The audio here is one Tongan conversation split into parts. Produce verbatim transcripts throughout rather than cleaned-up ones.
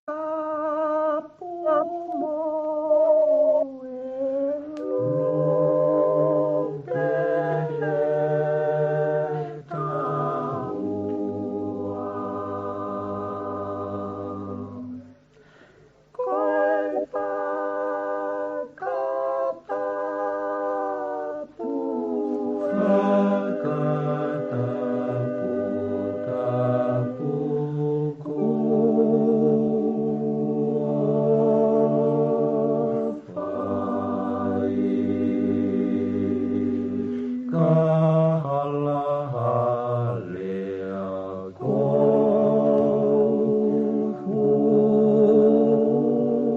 Tapu mo e lope he taua. Ko e fakatapu, fakatapu, tapu kuo fai. Ka halahalea ko e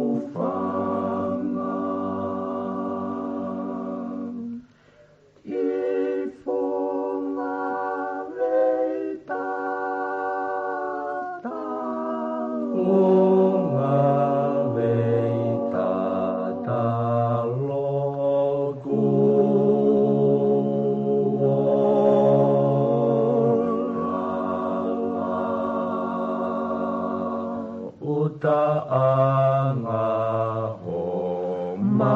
hūfanga. Ki funga vei tatalo. Funga vei tatalo kuo lala. ʻUtaʻanga homau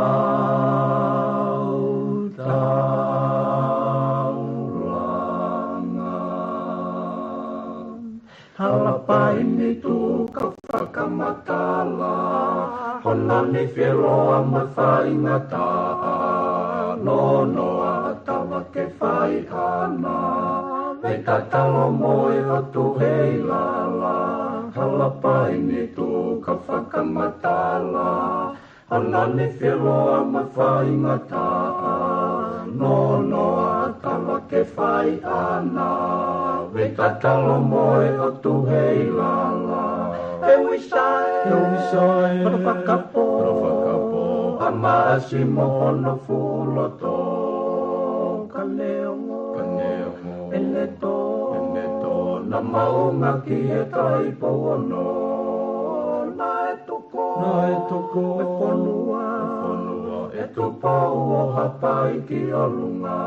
taulanga. Hala paini tuʻu ka fakamatala, hono nifi ʻe loa mo e faingataʻa, nonoa ʻa Tava ke fai ʻana, vei tatalo mo e ʻOtu hei lala. Hala paini tuʻu ka fakamatala, hono nifi ʻe loa mo e faingataʻa, nonoa ʻa Tava ke fai ʻana, vei tatalo mo e ʻOtu hei lala. E Uisae, e Uisae, hono fakapo, hono fakapo, ʻa Maʻasi mo hono fuʻu loto. Ka neongo, ka neongo, ʻEneto, ʻEneto, naʻa maunga ki he Talaipoʻou ono. Naʻe tuku, naʻe tuku e fonua, e fonua ʻe Tupou ʻo Haʻapai ki ʻolunga,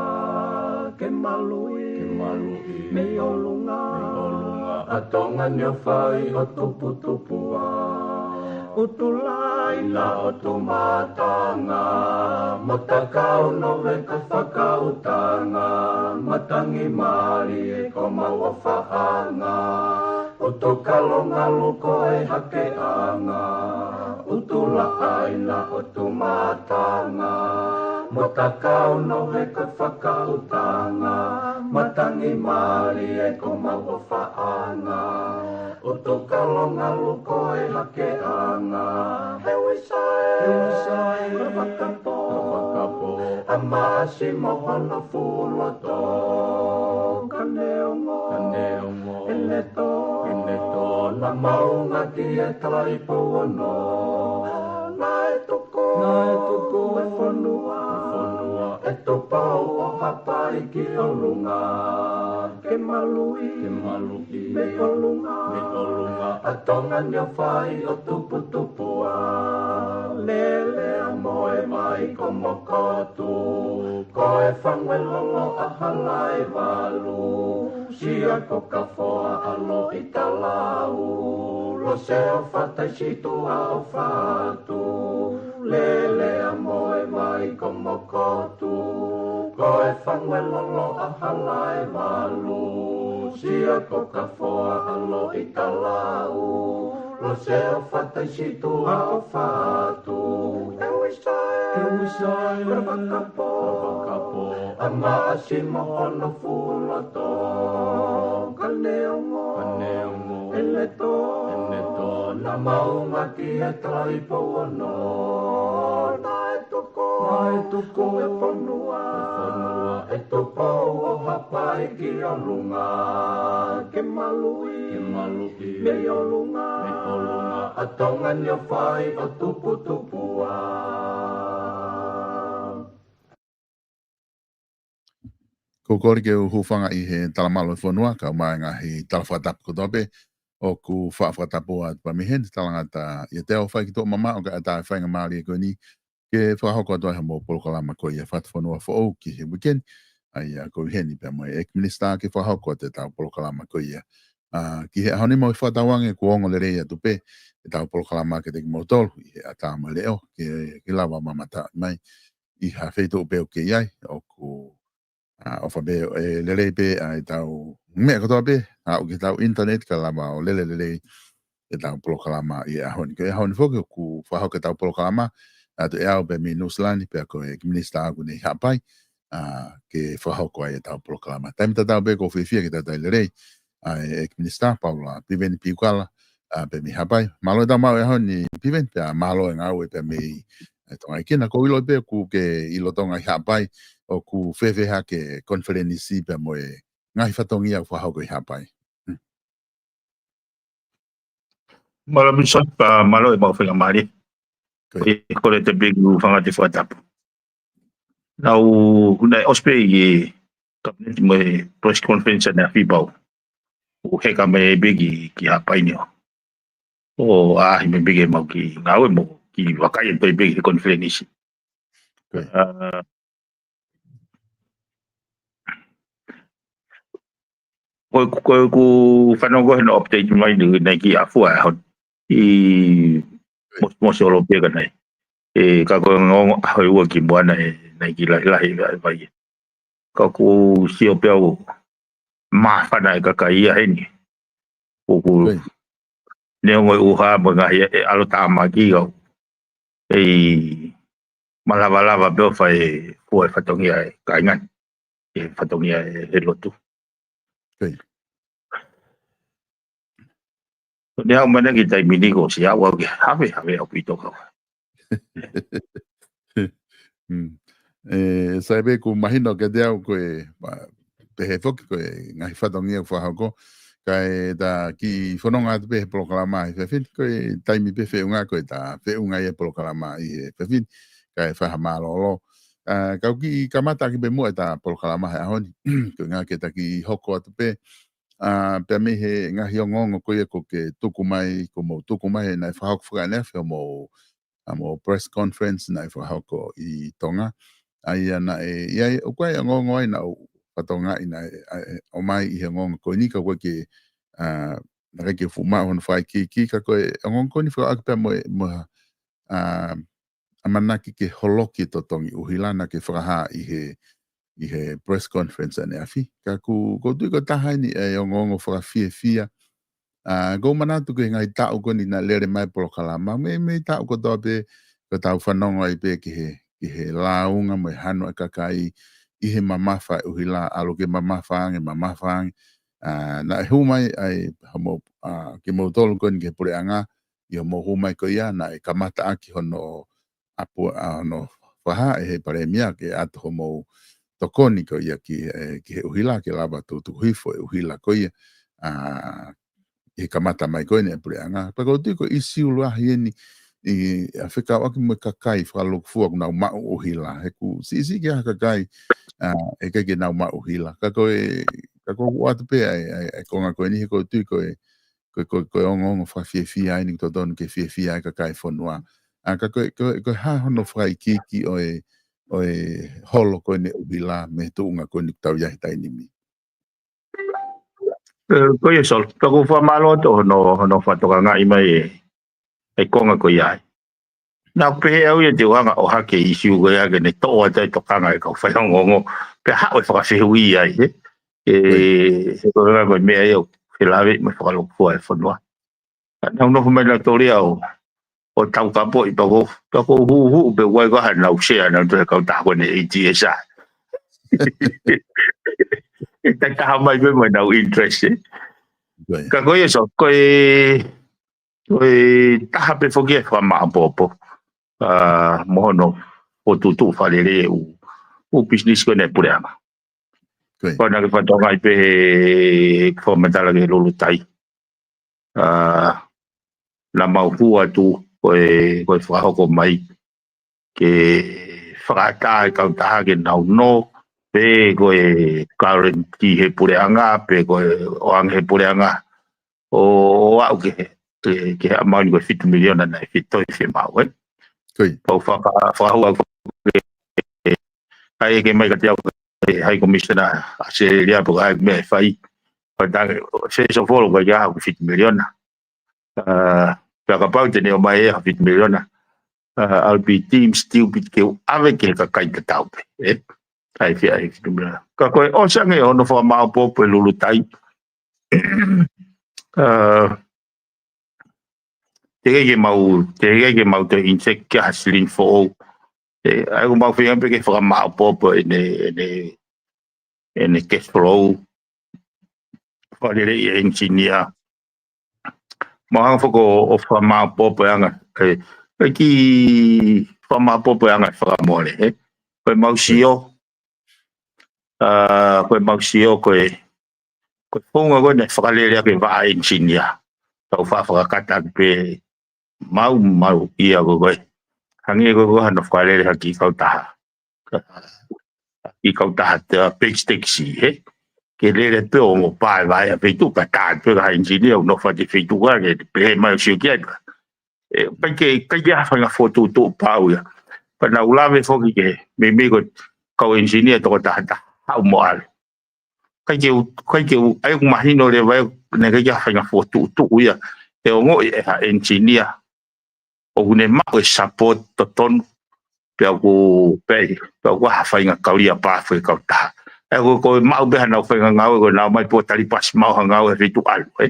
ke maluʻi, ke maluʻi mei ʻolunga, mei ʻolunga ʻa Tonga ni ʻo fai ʻo tuputupuʻa. ʻUtulāina ʻo Tumatanga, mo Takau Nove ka fakaʻutanga, matangi mālie ko homau ʻofaʻanga, ʻUtukalo ngalu ko e hakeʻanga, ʻUtulāina ʻo Tumatanga, mo Takau Nove ka fakaʻutanga, matangi mālie ko homau ʻofaʻanga, ʻUtukalo ngalu ko e hakeʻanga. He Uisae, he Uisae, hono fakapo, hono fakapo, ʻa Maʻasi mo hono fuʻu loto. Ka neongo, ka neongo, ʻEneto, ʻEneto, naʻa maunga ki he Talaipoʻou ono. Naʻe tuku, naʻe tuku e fonua, e fonua ʻe Tupou ʻo Haʻapai ki ʻolunga, ke maluʻi, ke maluʻi mei ʻolunga, mei ʻolunga ʻa Tonga ni ʻo fai ʻo tuputupuʻa. Lele ʻa Moemai ko Mokotu, ko e fangu ʻe lolo ʻa Halaevalu, Sia ko Kafoa ʻa Loʻitalau, Lose ʻo Fataisituʻa ʻo Fatu. Lele ʻa Moemai ko Mokotu, ko e fangu ʻe lolo ʻa Halaevalu, Sia ko Kafoa ʻa Loʻitalau, Lose ʻo Fataisituʻa ʻo Fatu. He Uisae, he Uisae, hono fakapo, hono fakapo, ʻa Maʻasi mo hono fuʻu loto. Ka neongo, ka neongo, ʻEneto, ʻEneto, naʻa maunga ki he Talaipoʻou ono. Naʻe tuku, naʻe tuku e fonua, e fonua ʻe Tupou ʻo Haʻapai ki ʻolunga, ke maluʻi, ke maluʻi mei ʻolunga, mei ʻolunga ʻa Tonga ni ʻo fai ʻo tuputupuʻa. Ko e kole ke u hūfanga ʻi he talamalu ʻo e fonua, kae ʻumaʻā e ngaahi tala fakatapu kotoa pē ʻoku faʻa fakatapu atu pē mei heni. Talangata ʻiate au, Faikitoʻa Mamaʻo, kae ʻatā e faingamālie ko eni ke fakahoko atu ai haʻamou polokalama ko ia Fakatapu Fonua Foʻou ki he uike ni. ʻA ia ko e ʻi heni pea mo e ʻEiki Minisitā ke fakahoko atu ʻetau polokalama ko ia ʻA, ki he ʻaho ni mau fakatauange kuo ongo lelei atu pē ʻetau polokalama kiate kimoutolu ʻi he ʻatā mo e leʻo, ke, ke lava mamata mai ʻi ha feituʻu pē ʻoku ke ʻi ai, ʻoku, ʻa, ʻofa pē ʻe lelei pē ʻa ʻetau meʻa kotoa pē, ʻa, ʻoku ke tau internet ka lava ʻo lele lelei ʻetau polokalama ʻi he ʻaho ni. Ko e ʻaho ni foki ʻoku fakahoko ʻetau polokalama, ʻa, atu ʻe au pē mei Nuʻusila ni, pea ko e ʻEiki Minisitā ʻoku ne ʻi Haʻapai, ʻa, ke fakahoko ai ʻetau polokalama. Taimi tatau pē ʻoku ou fiefia ke tau talitali lelei, ʻa, ʻEiki Minisitā Paula Piveni Piukala, ʻa, pē mei Haʻapai. Mālō e tau maʻu e ʻaho ni Piveni, pea mālō e ngāue pē mei, ʻe, Tonga ʻi Kina. ʻOku ou ʻilo pē ʻoku ke ʻi Tonga ʻi Haʻapai, ʻoku fēfē hake konifelenisi pea mo e ngaahi fatongia ʻoku fakahoko ʻi Haʻapai. Hmm. Mālō Minisitā, pea mālō e maʻu faingamālie. Ko ia. ʻOku ou kole atu pē ke u hanga atu e fakatapu. Naʻa ku, naʻe ʻosi pē ʻi he Kapineti mo e press conference ʻaneafi pea u, u heka mai pē ki, ki Haʻapai ni ʻo, ʻo ʻaʻahi mai pē ke mau kiʻi ngāue mo kiʻi vakai atu pē ki he konifelenisi. Ko ia. ʻA, ko, ko, ko e fanongo ko ē hono update mai ni, naʻe kiʻi ʻafua e ʻaho ni. ʻI mos-, mosi olo pē ka naʻe. ʻE, ka ko e ongoongo ʻaho ʻe ua kimuʻa naʻe, naʻe kiʻi lahilahi e vai. Ka ʻoku ou sio pē au māfana e kakai ia heni. ʻOku Ko ia. neongo e ʻuha mo e ngaahi ʻe ʻalotāmaki au. ʻEi, malavalava pē ʻo fai e fua e fatongia e kāinga ni. E fatongia e, e lotu. Ko ia. Ko ʻene haʻu mai ʻena ki he taimi ni kuo ʻosi ʻalu au ke havehave ʻaupito kau. Mm. ʻE, sai pē ʻoku mahino kiate au ko e, ma, pehē foki ko e ngaahi fatongia ʻoku fakahoko. Kae ta kiʻi fononga atu pē he polokalama ʻi he efiafi ni, ko e taimi pē feʻunga, ko e ta feʻunga ia e polokalama ʻi he efiafi ni, kae fai ha mālōlō. ʻA, kau kiʻi kamata ʻaki pē muʻa ʻeta polokalama he ʻaho ni. Ko e ʻuhinga ke ta kiʻi hoko atu pē, ʻa, pea mei he ngaahi ongoongo ko ia ʻoku ke tuku mai, ʻoku mou tuku mai, naʻe fakahoko fakaʻaneafi hoʻomou, ʻa, mo press conference naʻe fakahoko ʻi Tonga. ʻA ia naʻe, ʻi ai, ʻoku ʻi ai e ongoongo ai naʻa ku fakatokangaʻi naʻe, ʻa, ʻe, ʻomai ʻi he ongoongo ko eni ka ʻoku ʻikai ke, ʻa, naʻe ʻikai ke fuʻu maʻu hono fakaikiiki, ka ko e ongoongo ko eni fekauʻaki pea mo e, mo e, ʻa, ʻamanaki ke holoki e totongi ʻuhila naʻa ke fakahā ʻi he, ʻi he press conference ʻaneafi. Ka ʻoku, ʻoku ou tui ko e taha eni e ongoongo fakafiefia. ʻA, ʻoku ou manatu ki he ngaahi taʻu ko eni naʻe lele mai e polokalama. Mei, mei he taʻu kotoa pē, ko ʻetau fanongo ai pē ki he, ki he lāunga mo e hanu ʻa e kakai ʻi he mamafa e ʻuhila, ʻalu ke mamafa ange, mamafa ange. ʻA, naʻe hū mai ai, hoʻomou, ʻa, kimoutolu ko eni ki he puleʻanga, ʻi hoʻomou hū mai ko ia, naʻe kamata ʻaki hono ʻapu, ʻa, hono fakahā ʻe he Palēmia ke ʻatu hoʻomou tokoni ko ia ki, ʻe, ki he ʻuhila, ke lava tutuku hifo e ʻuhila ko ia, ʻa, ʻi he kamata mai ko eni e puleʻanga. Pea ʻoku ou tui ko e ʻīsiu lahi eni, ʻi, ʻa, fekauʻaki mo e kakai fakalūkufua ʻoku nau maʻu ʻuhila. He ʻoku siʻisiʻi ke ʻi ai ha kakai, ʻa, ʻe ʻikai ke nau maʻu ʻuhila. Ka ko e, ka ʻoku ou ʻoatu pē ʻa e, ʻa e, ʻa e konga ko eni he ʻoku ou tui ko e, ko e, ko e, ko e ongoongo fakafiefia eni ʻoku totonu ke fiefia ai e kakai e fonua. ʻA, ka ko e, ko e, ko e hā hono fakaikiiki ʻo e, ʻo e holo ko eni e ʻuhila mei he tuʻunga ko eni ʻoku tau ʻi ai he taimi ni. ʻE, ko ia Sol, pea ʻoku ou fakamālō atu hono, hono fakatokangaʻi mai e, e konga ko ia ai. Naʻa ku pehē au ia te u hanga ʻo ʻohake e ʻīsiu ko ia ke ne toʻo atu e tokanga e kau faiongoongo. Pea haʻu e fakafehuʻi ai, ē? ʻE, Ko ia. he ko e ngaahi ko e meʻa ia ʻoku felāveʻi mo e fakalūkufua e fonua. Naʻa nau nofo mai nautolu ia ʻo, ʻo taukapoʻi pea ʻoku, pea ʻoku ou huʻuhuʻu pe ʻoku ʻi ai ko ha nau sea nautolu he kautaha ko eni ʻa e A T S ai. ʻE taha mai pē mo ʻenau interest, ē? Ko ia. Ka ko ia Sol, ko e, ko e taha pē foki e fakamāʻopoʻopo, ʻa, mo hono fokotuʻutuʻu fakalelei e ʻū, ʻū pisinisi ko eni ʻa e puleʻanga. Ko ia. Ko ena ke fakatokangaʻi pē he fakamatala ki he lulutai. ʻA, naʻa mau hū atu ko e, ko e fakahoko mai ke fakaʻatā e kautaha ke nau nō, pe ko e guarantee he puleʻanga, pe ko e ʻoange he puleʻanga, ʻo, ʻo aʻu ki he, ki he, ki he ʻamauni ko e fitu miliona naʻe fitoi fiemaʻu, ē? Ko ia. Pea u faka-, fakahū au ke, ʻai ʻeke mai kiate au ʻe he High Commissioner ʻAositelēlia pe ko e hā e meʻa ʻe fai. ʻo tangi, first of all, ʻoku ʻikai ke ʻi ai haʻaku fitu miliona. Ā, pea kapau te ne ʻomai ʻe ia ha fitu miliona, ā, I'll be deemed stupid ke u ʻave ki he kakai tatau pē, ē? ʻAi fia ʻai fitu miliona. Ka ko e ʻosi ange hono fakamāʻopoʻopo e lulutai. Ā, teʻeki ke mau, teʻeki ke mau toe inject ki ha silini foʻou. Ē, ʻa ia ʻoku mau feinga pē ke fakamāʻopoʻopo ʻene, ʻene, ʻene cash flow. Fakalele ʻi he engineer. Mau hanga foki ʻo fakamāʻopoʻopo e anga, ē, ʻai ke fakamāʻopoʻopo e anga e fakamole, ē. Ko e mau sio, ā, ko e mau sio, ko e, ko e founga ko ē naʻe fakalele ʻaki e vaʻa engineer. Tau faʻa fakakata ʻaki pē maumau ia ko ē. Hangē ko ē ko hano fakalele ha kiʻi kautaha. Ka, ha kiʻi kautaha te a page taxi, ē? Ke lele pē ʻo ongo pā e vaʻe ʻa e feituʻu pea tā pē ka ha engineer ʻoku nofo atu he feituʻu ka ke pehē mai ʻo sio ki ai pē. Ē, ʻikai ke, ʻikai ke ha faʻahinga fokotuʻutuʻu pau ia. Pea naʻa ku lave foki ki he, meimei ko e kau engineer toko taha taha, haʻu mo ʻalu. ʻIkai ke u, ʻikai ke u, ʻa ia ʻoku mahino leva ē, naʻe ʻikai ke ha faʻahinga fokotuʻutuʻu ia. ʻE ongoʻi ʻe ha engineer ʻoku ne maʻu e support totonu, pea ʻoku, pea, pea ʻoku ʻi ai ha faʻahinga career path ʻo e kautaha. ʻA ia ko e, ko e maʻu pē haʻanau faʻahinga ngāue ko ʻenau ō mai pē ʻo tali pasi maʻu ha ngāue he feituʻu ʻalu, ē?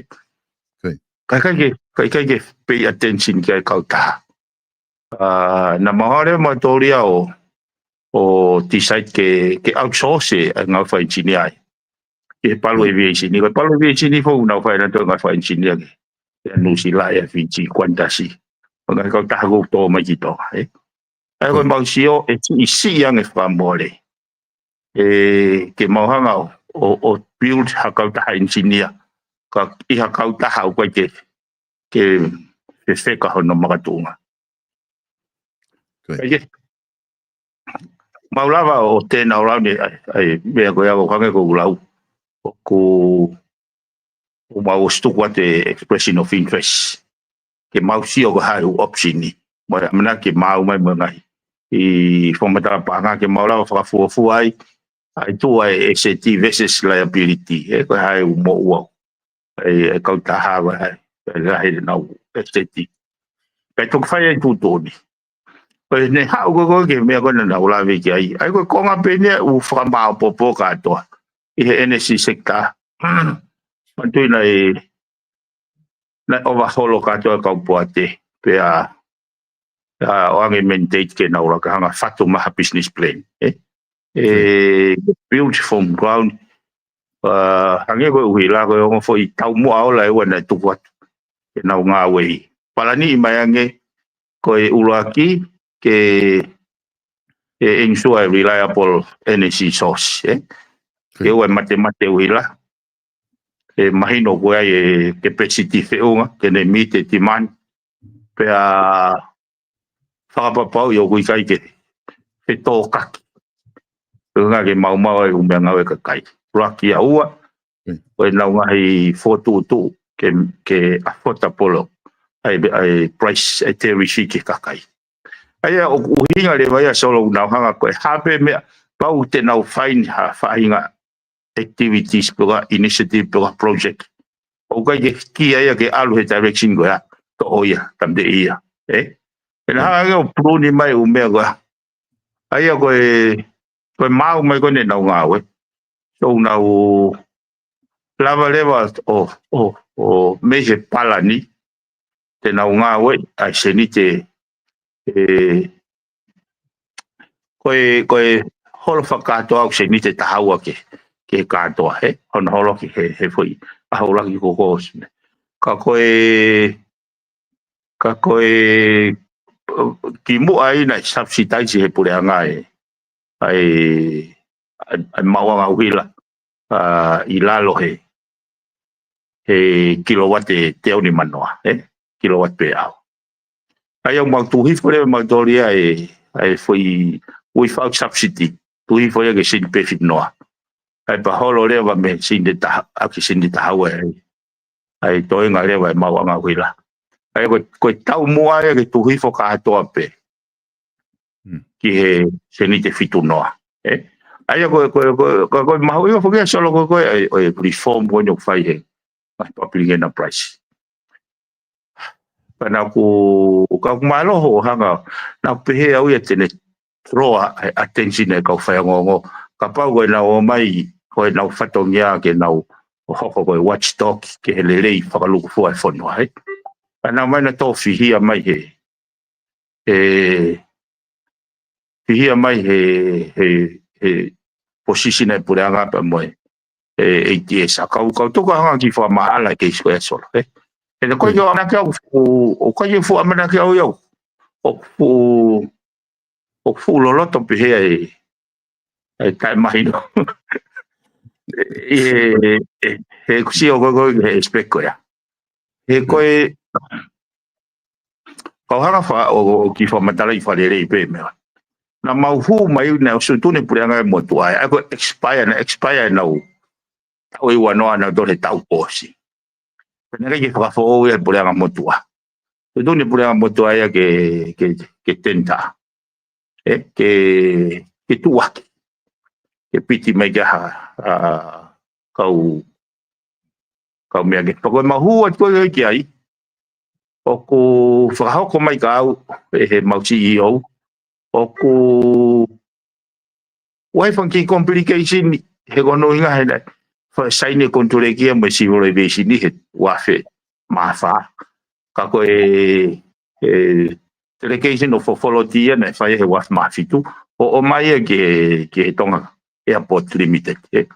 Ka ʻikai ke, ka ʻikai ke pay attention ki ai e kautaha. Ā, naʻa mau hanga leva mautolu ia ʻo, ʻo decide ke, ke outsource e ngāue fakaengineer ai. Ki he Palu Aviation, ko e Palu Aviation foki ʻoku nau fai ʻenau ngāue fakaengineer ki he Nuʻusila, Air Fiji, Qantas. Ko e ngaahi kautaha ʻoku tō mai ki Tonga, ē. ʻA ia ko e mau sio, ʻe siʻisiʻi ange e fakamole. Ē, ke mau hanga ʻo, ʻo, ʻo build ha kautaha engineer. Ka ʻi ha kautaha ʻoku ʻikai ke, ke fefeka hono makatuʻunga. ʻIkai ke. Mau lava ʻo tēnau lau ni, ʻa e, ʻa e, meʻa ko ia ʻoku hangē ko ʻeku lau. ʻOku, ʻoku mau ʻosi tuku atu e expression of interest. Ke mau sio ko e hā e ʻū option ni. Mo e ʻamanaki ke maʻu mai mo e ngaahi. ʻI he fakamatala paʻanga ke mau lava fakafuofua ai. ʻA e tuʻu ʻa e asset versus liability. Ē, ko e hā e ʻū moʻua ʻa e, ʻa e kautaha ʻa e, ʻa e lahi ʻenau asset. Pea toki fai ai e tuʻutuʻuni. Ko ʻene haʻu ko ē ki he meʻa ko ē naʻa nau lave ki ai. ʻA ia ko e konga pē eni ʻoku fakamāʻopoʻopo kātoa. ʻI he energy sector. Manatuʻi naʻe, naʻe overhaul kātoa e kau poate. Pea, ā, ʻoange e mandate ke nau laka hanga fatu mai ha business plan. Ē? Ē, build from ground. Ā, hangē ko e ʻuhila, ko e ongo foʻi taumuʻa ola ʻe ua naʻe tuku atu. Ke nau ngāueʻi. Palani mai ange, ko e ʻuluaki, ke, ke ensure e reliable energy source, ē? Ke ʻoua ʻe matemate e ʻuhila. ʻE mahino ko e ʻi ai e capacity feʻunga, ke ne meet e demand. Pea fakapapauʻi ʻoku ʻikai ke, ke tōkaki. Ko e ʻuhinga ke maumau ai e ʻū meʻangāue ʻa e kakai. ʻUluaki. ʻA ua, ko ʻenau ngaahi fokotuʻutuʻu ke, ke affordable ʻa e, ʻa e price, ʻa e tariff ki he kakai. ʻA ia ʻoku ʻuhinga leva ia Solo ʻoku nau hanga ko e hā pē meʻa, pau te nau find ha faʻahinga activities pe ko ha initiative pe ko ha project. ʻOku ʻikai ke kiʻi ia ke ʻalu he direction ko ia, toʻo ia, tāmateʻi ia. Ē? ʻE nau hanga ange ʻo prune mai e ʻū meʻa ko ia. ʻA ia ko e, ko e maʻu mai ko ē ʻenau ngāue. So nau lava leva ʻo, ʻo, ʻo mei he palani, te nau ngāueʻi ʻa e seniti, ē, ko e, ko e holo fakakātoa ʻoku seniti ʻe taha ua ki he, ki he kātoa, ē? Hono holo ki he, he foʻi, ʻa e ʻuluaki ko ē ʻosi. Ka ko e, ka ko e, kimuʻa ia naʻe subsidize ʻe he puleʻanga ē. ʻA e, ʻa e, ʻa e maʻuʻanga ʻuhila, ā, ʻi lalo he, he kilowatt ʻe teau nimanoa, ē? Kilowatt per hour. ʻA ia ʻoku mau tuʻu hifo leva mautolu ia ʻa e, ʻa e foʻi without subsidy. Tuʻu hifo ia ki he sini pē fitungofulu. ʻA ia pea holo leva mei he sini ʻe taha, ʻaki e sini ʻe taha ua ē. ʻA e toenga leva e maʻuʻanga ʻuhila. ʻA ia ko e, ko e taumuʻa ia ke tuʻu hifo kātoa pē. Hmm. Ki he seniti ʻe fitungofulu. Ē? ʻA ia ko e, ko e, ko e, ko e, ko e mahuʻinga foki ia Solo ko e, ko e, ʻa e, ʻo e reform ko eni ʻoku fai he ngaahi public enterprise. Pea naʻa ku, ka ʻoku mālohi ʻo hanga, naʻa ku pehē au ia te ne draw ʻa e attention ʻa e kau faiongoongo. Kapau ko ʻenau ō mai, ko ʻenau fatongia ke nau hoko ko e watchdog ke he lelei fakalūkufua e fonua, ē. Pea naʻa nau ō mai naʻa nau tō fihia mai he, he, fihia mai he, he, he position ʻa e puleʻanga pea mo e, e, ATS. ʻA kau, kau tuku hanga ki fakamaʻala e keisi ko ia Solo, ē. He naʻe ʻikai ke ʻamanaki au, ʻo, ʻikai ke fuʻu ʻamanaki au ia, ʻo fuʻu, ʻo fuʻu loloto pehē ʻa e, ʻa e taʻemahino. ʻI he, he, he kusi ʻo ko e, ko e, he expect ko ia. He ko e, kau hanga fa-, ʻo, ʻo kiʻi fakamatalaʻi fakalelei pē meʻa. Naʻa mau hū mai naʻe ʻosi tuʻutuʻuni e puleʻanga motuʻa, ʻa ia ko e expire, naʻe expire ʻenau taʻu ʻe uanoa naʻa nau tō he taʻu kuo ʻosi. Pea naʻe ʻikai ke fakafoʻou ia he puleʻanga motuʻa. Tuʻutuʻuni e puleʻanga motuʻa ia ke, ke, ke tender. Ē, ke, ke tuʻuaki. Ke piti mai ke ha, ʻa, kau, kau meʻa ke. Pea ko e mau hū atu ko ē ki ai, ʻoku fakahoko mai kia au, ʻe he mau CEO, ʻoku ʻi ai e fanga kiʻi complication, he ko hono ʻuhinga he naʻe, fa-, saini e konituleki ia mo e Civil Aviation ʻi he ua afe mā fā. Ka ko e, e delegation of authority ia naʻe fai he ua afe mā fitu, ʻo, ʻomai ia ki he, ki he Tonga Airport Limited, ē.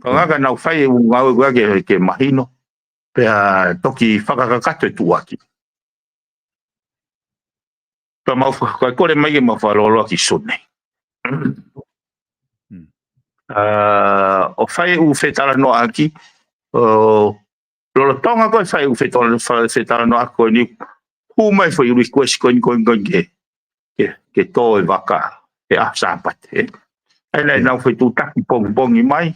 Ka ngaka nau fai e ʻū ngāue ko ia ke, ke mahino, pea toki fakakakato e tuʻuaki. Pea mau fa-, ka kole mai ke mau fakalōloa ki Sune. ʻA, ʻo fai e ʻū fetalanoaʻaki, ʻo, lolotonga ko e fai e ʻū fetala-, fa-, fetalanoaʻaki ko eni, hū mai e foʻi request ko eni, ko eni, ko eni ke, ke, ke tō e vaka he ʻaho Sāpate, ē. ʻA ia naʻa nau fetuʻutaki pongipongi mai,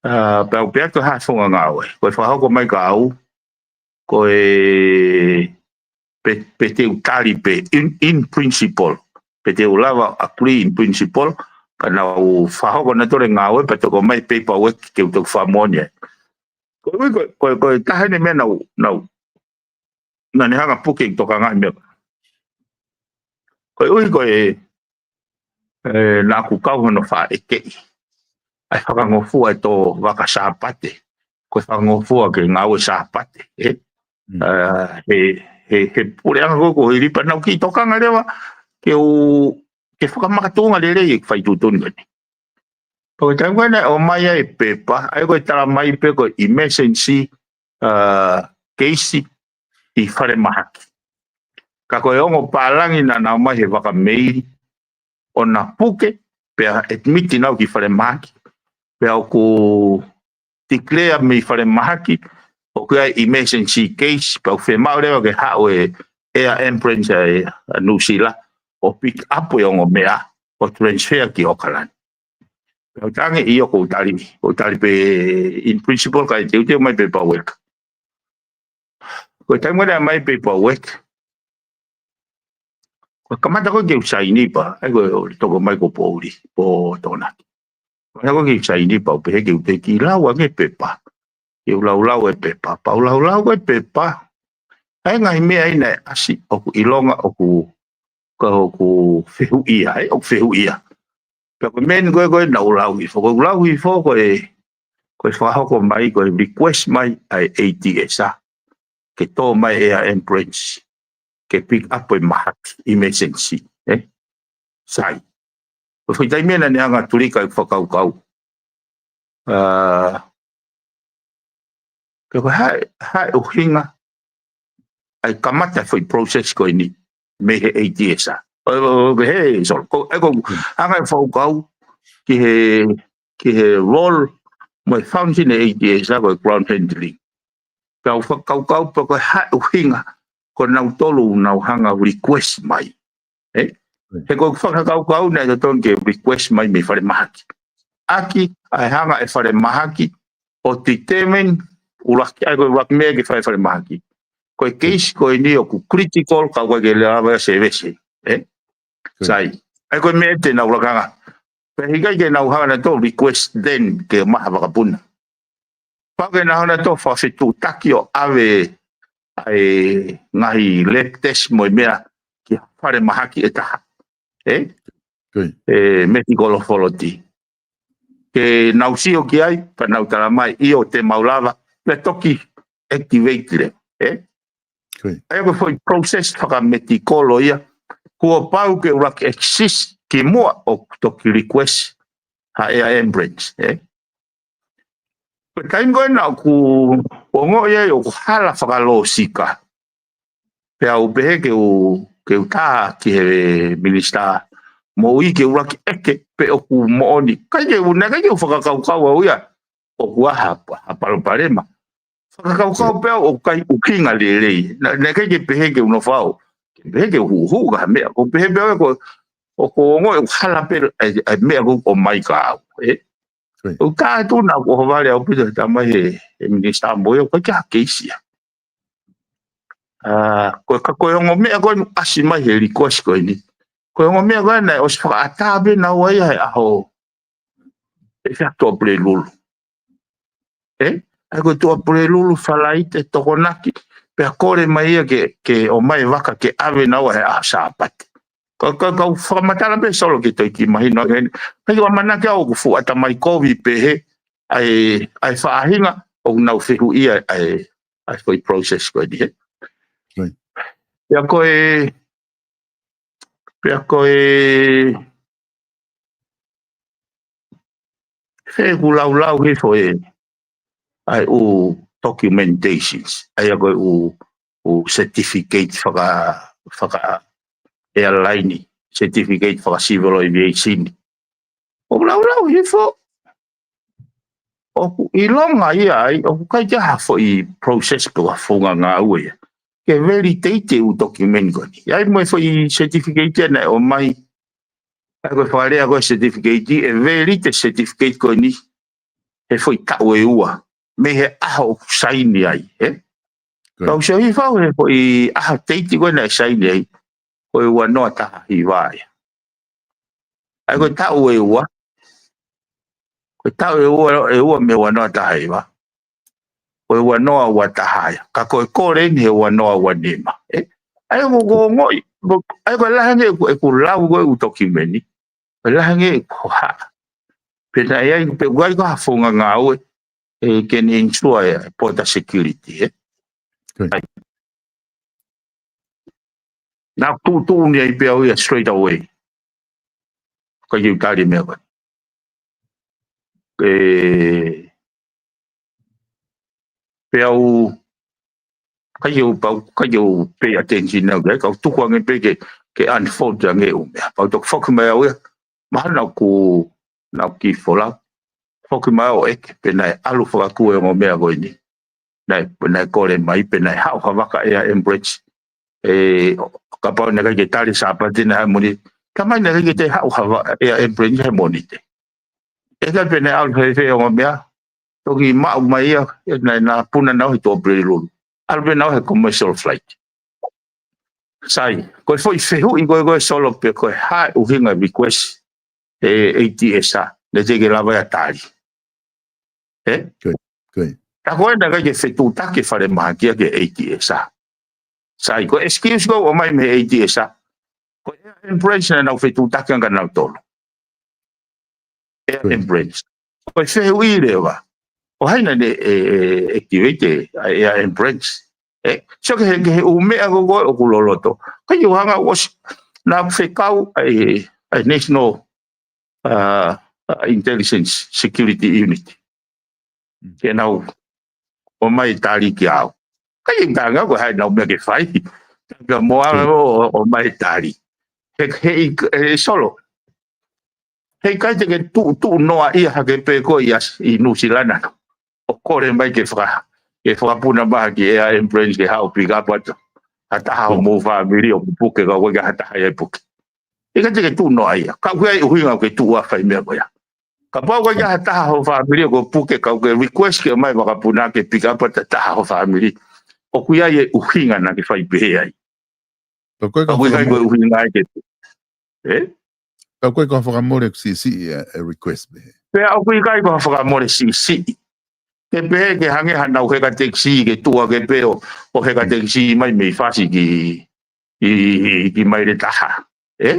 ʻa, pea u pehē ko e hā e founga ngāue. Ko e fakahoko mai kia au, ko e pe, pe te u tali pē in, in principle. Pe te u lava agree in principle, ka nau fakahoko nautolu e ngāue, pea toki ʻomai e paperwork ke u toki fakamoʻoni ai. Ko e ʻuhi ko, ko, ko e taha eni e meʻa naʻa nau, nau, naʻa ne hanga puke ʻeku tokangaʻi meʻa. Ko e ʻuhi ko e, e, naʻa ku kau hono fakaʻekeʻi ʻa e fakangofua e tō vaka Sāpate. Ko e fakangofua ke ngāue Sāpate, ē? ʻA, he, he, he puleʻanga ko ē ko Hili pea naʻa ku kiʻi tokanga leva ke u, ke fakamakatuʻunga lelei e fai tuʻutuʻuni ko eni. Pea ko e taimi ko ē naʻe ʻomai ai e pepa, ʻa ia ko e tala mai pē ko e emergency, ʻa, keisi ʻi falemahaki. Ka ko e ongo pālangi naʻa nau ʻomai he vaka meili, ʻo na puke, pea admit nautolu ki falemahaki, pea ʻoku declare mei falemahaki, ʻoku ʻi ai e emergency case, pea ʻoku fiemaʻu leva ke haʻu e air ambulance ʻa e, ʻa Nuʻusila, ʻo pick up e ongo meʻa, ʻo transfer ki ʻAokalani. Pea u talaange ʻio, ʻoku ou tali, ʻoku ou tali pē in principle, kae teuteu mai e paperwork. Ko e taimi ko ē naʻe ʻomai e paperwork, ko e kamata ko ē ke u saini pea, ʻa ia ko e toko mai ko Poʻuli, Pōtokonaki. Kamata ko ē ke u saini pea u pehē ke u toe kiʻi lau ange e pepa. Ke u laulau e pepa, pea u laulau e pepa. ʻA e ngaahi meʻa ʻi ai naʻe ʻasi ʻoku ʻilonga ʻoku, ka ʻoku fehuʻia, ē, ʻoku fehuʻia. Pea ko e meʻa eni ko ē, ko ē naʻa ku lau hifo, ko ʻeku lau hifo ko e, ko e fakahoko mai, ko e request mai ʻa e ATS, ʻa, ke tō mai e air ambulance, ke pick up e mahaki, emergency, ē? Sai. Ko e foʻi taimi ē naʻa ne hanga ʻo tulika ʻeku fakakaukau. ʻA, pea ko e hā, hā e ʻuhinga ʻa e kamata e foʻi process ko eni mei he ATS. ʻO, ʻo, ʻo, he, Solo, ko, ʻa ia ko e anga e fakakaukau ki he, ki he role mo e function e ATS ko e ground handling. Pea u fakakaukau pē ko e hā e ʻuhinga ko nautolu naʻa nau hanga ʻo request mai. Ē? He ko e fakakaukau naʻe totonu ke request mai mei falemahaki. ʻAki, ʻa e hanga ʻe falemahaki ʻo determine ʻuluaki, ʻa ia ko e ʻuluaki meʻa ke fai ʻe falemahaki. Ko e case ko eni ʻoku critical ka ʻoku ʻikai ke lava ia service. Ē? Sai. ʻA ia ko e meʻa te nau lakanga. Pea ʻikai ke nau hanga nautolu request then ke maʻu ha vakapuna. Pau ke nau hanga nautolu fakafetuʻutaki ʻo ʻave ʻa e ngaahi lab test mo e meʻa ki ha fale mahaki ʻe taha. ʻE? Ko ia. ʻE medical authority. Ke nau sio ki ai, pea nau tala mai, ʻio te mau lava, pea toki activate leva. ʻE? Ko ia. ʻA ia ko e foʻi process fakamedikolo ia, kuo pau ke ʻuluaki exist kimuʻa ʻoku toki request ha air ambulance, ʻe? Ko e taimi ko ē naʻá ku ongoʻi ai ʻoku hala fakalōsika. Pea u pehē ke u, ke u tā ki he minisitā moʻui ke ʻuluaki ʻeke pe ʻoku moʻoni. ʻIkai ke u, naʻe ʻikai ke u fakakaukau au ia ʻoku ʻi ai ha, ha palopalema. Fakakaukau pē au ʻoku ʻikai ʻuhinga lelei. Naʻe, naʻe ʻikai ke pehē ke u nofo au. Ke pehē ke u huʻuhuʻu ki ha meʻa. Ko e pehē pē au ia ko, ʻoku ou ongoʻi ʻoku hala pē ʻa e, ʻa e meʻa ko ē ʻoku ʻomai kia au, ʻe? Ko ia. ʻOku tā atu naʻá ku ʻohovale ʻaupito he tala mai he, he minisitā moʻui ʻoku ʻikai ke ʻi ai ha keisi ia. ʻA, ko e ka ko e ongo meʻa ko ē naʻe ʻasi mai he request ko eni. Ko e ongo meʻa ko ē naʻe ʻosi fakaʻatā pē naua ia he ʻaho ʻe fiha Tuʻapulelulu. ʻE? ʻA ia ko e Tuʻapulelulu, Falaite, Tokonaki, pea kole mai ia ke, ke ʻomai e vaka ke ʻave naua he ʻaho Sāpate. Ka, ka, kau fakamatala pē Solo ke toe kiʻi mahino ʻaki heni. ʻIkai ke u ʻamanaki au ʻoku fuʻu ʻatamai kovi pehē ʻa e, ʻa e faʻahinga ʻoku nau fehuʻia ʻa e, ʻa e foʻi process ko eni, ʻe? Right. Pea ko e, pea ko e, he ʻoku laulau hifo ʻa e, ʻa e ʻū documentations, ʻa ia ko e ʻū, ʻū certificate faka, faka airline, certificate faka civil aviation. ʻOku laulau hifo, ʻoku ʻilonga ia ai, ʻoku ʻikai ke ʻi ai ha foʻi process pe ko ha founga ngāue ia ke validate e ʻū document ko eni. ʻI ai mo e foʻi certificate ia naʻe ʻomai, ʻa ia ko e fakalea ko e certificate, ʻe valid e certificate ko eni he foʻi taʻu ʻe ua mei he ʻaho ʻoku saini ai, ʻe? Ko ia. Kau sio hifo au he foʻi ʻaho teiti ko ē naʻe saini ai, ko e ua noa taha hiva ia. ʻA ia ko e taʻu ʻe ua, ko e taʻu ʻe ua, ʻe ua mei he ua noa taha hiva, ko e ua noa ua taha ia. Ka ko e kole eni he ua noa ua nima, ʻe? ʻA ia ko, ko e ongoʻi, ko, ʻa ia ko e lahi ange ʻeku, ʻeku lau ko ē ʻū document ni, ko e lahi ange ʻeku hohaʻa pe naʻe ʻi ai, pe ʻoku ʻi ai ko ha founga ngāue ʻe ke ne ensure e border security, ʻe? Ko ia. ʻAi. Naʻá ku tuʻutuʻuni ai pē au ia straight away. ʻIkai ke u tali e meʻa ko ē. ʻE, pea u, ʻikai ke u pau, ʻikai ke u pay attention au ki ai, kau tuku ange pē ke, ke unfold ange e ʻū meʻa. Pea u toki foki mai au ia, mahalo naʻá ku, naʻá ku kiʻi folau. Foki mai au ʻo ʻeke pe naʻe ʻalu fakakū e ongo meʻa ko eni. Naʻe, naʻe kole mai pe naʻe haʻu ha vaka air ambulance. ʻE, kapau naʻe ʻikai ke tali Sāpate naʻe Mōnite. Talamai naʻe ʻikai ke toe haʻu ha vaka air ambulance he Mōnite. ʻE, ʻikai, pe naʻe ʻalu fēfē e ongo meʻa. Toki maʻu mai ia, ʻe, naʻe, naʻe puna naua he Tuʻapulelulu. ʻAlu pē naua he commercial flight. Sai, ko e foʻi fehuʻi ko ē, ko ē Solo, pe ko e hā e ʻuhinga request ʻe ATSA, naʻe teʻeki lava ia tali. ʻE? Ko ia, ko ia. Tā ko ē naʻe ʻikai ke fetuʻutaki e falemahaki ia ki he ATSA. Sai, ko e excuse ko ē ʻoku ʻomai mei he ATSA, ko e air ambulance naʻa nau fetuʻutaki ange kia nautolu. Air ambulance. Ko e fehuʻi leva, ko hai naʻá ne, ʻe, ʻe, activate e air ambulance? ʻE, so ke he, ke he ʻū meʻa ko ē ʻoku loloto. ʻIkai ke u hanga ʻo ʻosi, naʻá ku fekau ʻa e, ʻa e National, uh, uh, Intelligence Security Unit ke nau ʻomai e tali kia au. ʻIkai ke u talaange ko hai ʻenau meʻa ke fai. Ka mo au ʻo, ʻo, ʻomai e tali. He, he, he Solo, heʻikai te ke tuʻu, tuʻunoaʻia hake pē koe ʻi ʻAsi-, ʻi Nuʻusila na ʻo kole mai ke faka-, ke fakapuna mai ha kiʻi air ambulance ke haʻu pick up atu ha taha homou family ʻoku puke ka ʻoku ʻikai ha taha ia ʻe puke. Heʻikai te ke tuʻunoaʻia. Ka ʻoku ʻi ai e ʻuhinga ke tuʻu ai e fai meʻa ko ia. Kapau ʻoku ʻikai ha taha ho family ʻoku puke ka ʻoku ke request ke ʻomai e vakapuna ke pick up atu ha taha ho family, ʻoku ʻi ai e ʻuhinga naʻá ke fai pehē ai. Ka ko e ka ʻoku ʻikai ko e ʻuhinga ia ke, ʻe? Ka ʻoku ʻikai ko ha fakamole siʻisiʻi e, e request pē. Pea ʻoku ʻikai ko ha fakamole siʻisiʻi. Ke pehē ke hangē hanau heka tekisī ke tuʻu hake pē ʻo, ʻo heka tekisī mai mei Fasi ki, ki, ki Maile Taha. ʻE?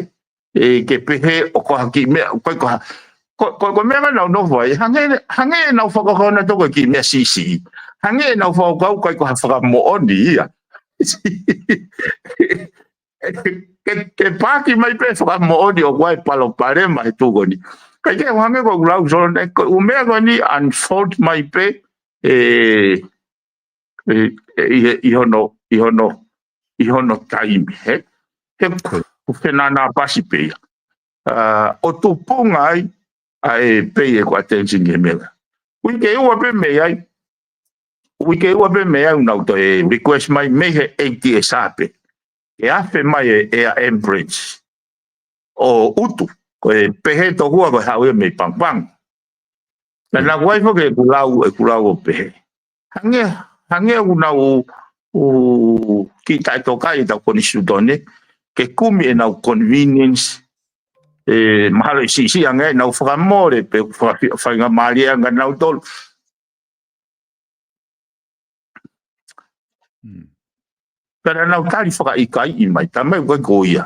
ʻE, ke pehē ʻoku ʻikai ko ha kiʻi meʻa, ʻoku ʻikai ko ha, ko, ko, ko e meʻa naʻa nau nofo ai, hangē, hangē nau fakakaukau nautolu ko e kiʻi meʻa siʻisiʻi. Hangē nau fakakaukau ʻoku ʻikai ko ha fakamoʻoni ia. Ke, ke paaki mai pē fakamoʻoni ʻoku ʻi ai e palopalema he tuʻu ko eni. Kae kehe, hangē ko ʻeku lau, Solo, ne, ko e ʻū meʻa ko eni unfold mai pē, ʻe, ʻe, ʻe, ʻi he, ʻi hono, ʻi hono, ʻi hono taimi, he? He ʻoku fenānā pasi pē ia. ʻA, ʻo tupunga ai, ʻa e pay ʻeku attention ki he meʻa. Uike ua pē mei ai, uike ua pē mei ai ʻoku nau toe request mai mei he ATSR pē. ʻE afe mai e, e ambulance ʻo ʻUtu, ko e pehē tokua ko e haʻu ia mei Pago Pago. Naʻa ku ʻai foki ʻeku lau, ʻeku lau ʻo pehē. Hangē, hangē ʻoku nau ʻū, ʻū kiʻi taʻetokaʻi ʻetau konisitūtone, ke kumi ʻenau convenience, ʻe mahalo ʻe siʻisiʻi ange ʻenau fakamole pe fakafi-, faingamālie ange nautolu. Pea naʻa nau tali fakaʻikaiʻi mai, tā mai ʻoku ʻikai ko ia.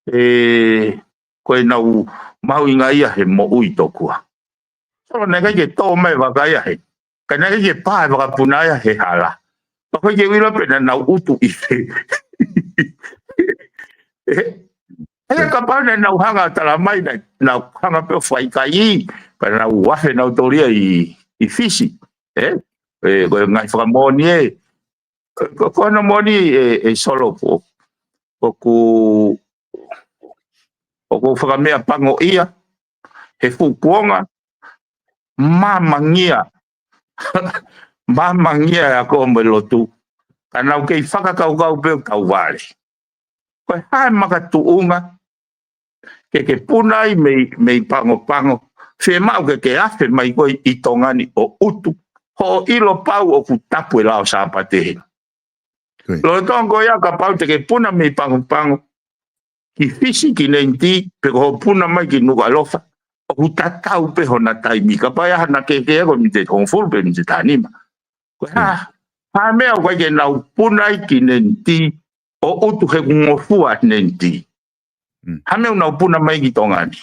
ʻE, ko ʻenau mahuʻinga ia he moʻui tokua. Solo, naʻe ʻikai ke tō mai vaka ia he. Ka naʻe ʻikai ke pā e vakapuna ia he hala. Pea ʻoku ʻikai ke u ʻilo pe naʻa nau ʻutu ʻi fē. ʻE, ʻe kapau naʻa nau hanga ʻo tala mai naʻa, nau hanga pē ʻo fakaʻikaiʻi. Pea nau afe nautolu ia ʻi, ʻi Fisi. ʻE, ʻe, ko e ngaahi fakamoʻoni ē. Ko, ko, ko hono moʻoni ē, ē Solo, ʻoku, ʻoku ou fakameʻapangoʻia he fuʻu kuonga, māmangia. Māmangia ʻa e ako mo e lotu. Ka nau kei fakakaukau pē ʻoku tau vale. Ko e hā e makatuʻunga ke ke puna ai mei, mei Pago Pago, fiemaʻu ke ke afe mai koe ʻi Tonga ni ʻo ʻutu, hoʻo ʻilo pau ʻoku tapu e lao Sāpate heni. Lolotonga ko ia kapau te ke puna mei Pago Pago ki Fisi ki Nenitī, pe ko hoʻo puna mai ki Nukuʻalofa, ʻoku tatau pē hona taimi, kapau ʻe ʻi ai hana kehekehe ko e miniti hongofulu pe miniti tahanima. Ko e hā, hā e meʻa ʻoku ʻikai ke nau puna ai ki Nenitī, ʻo ʻutu he ʻoku ngofua Nenitī. Hā e meʻa ʻoku nau puna mai ki Tonga ni.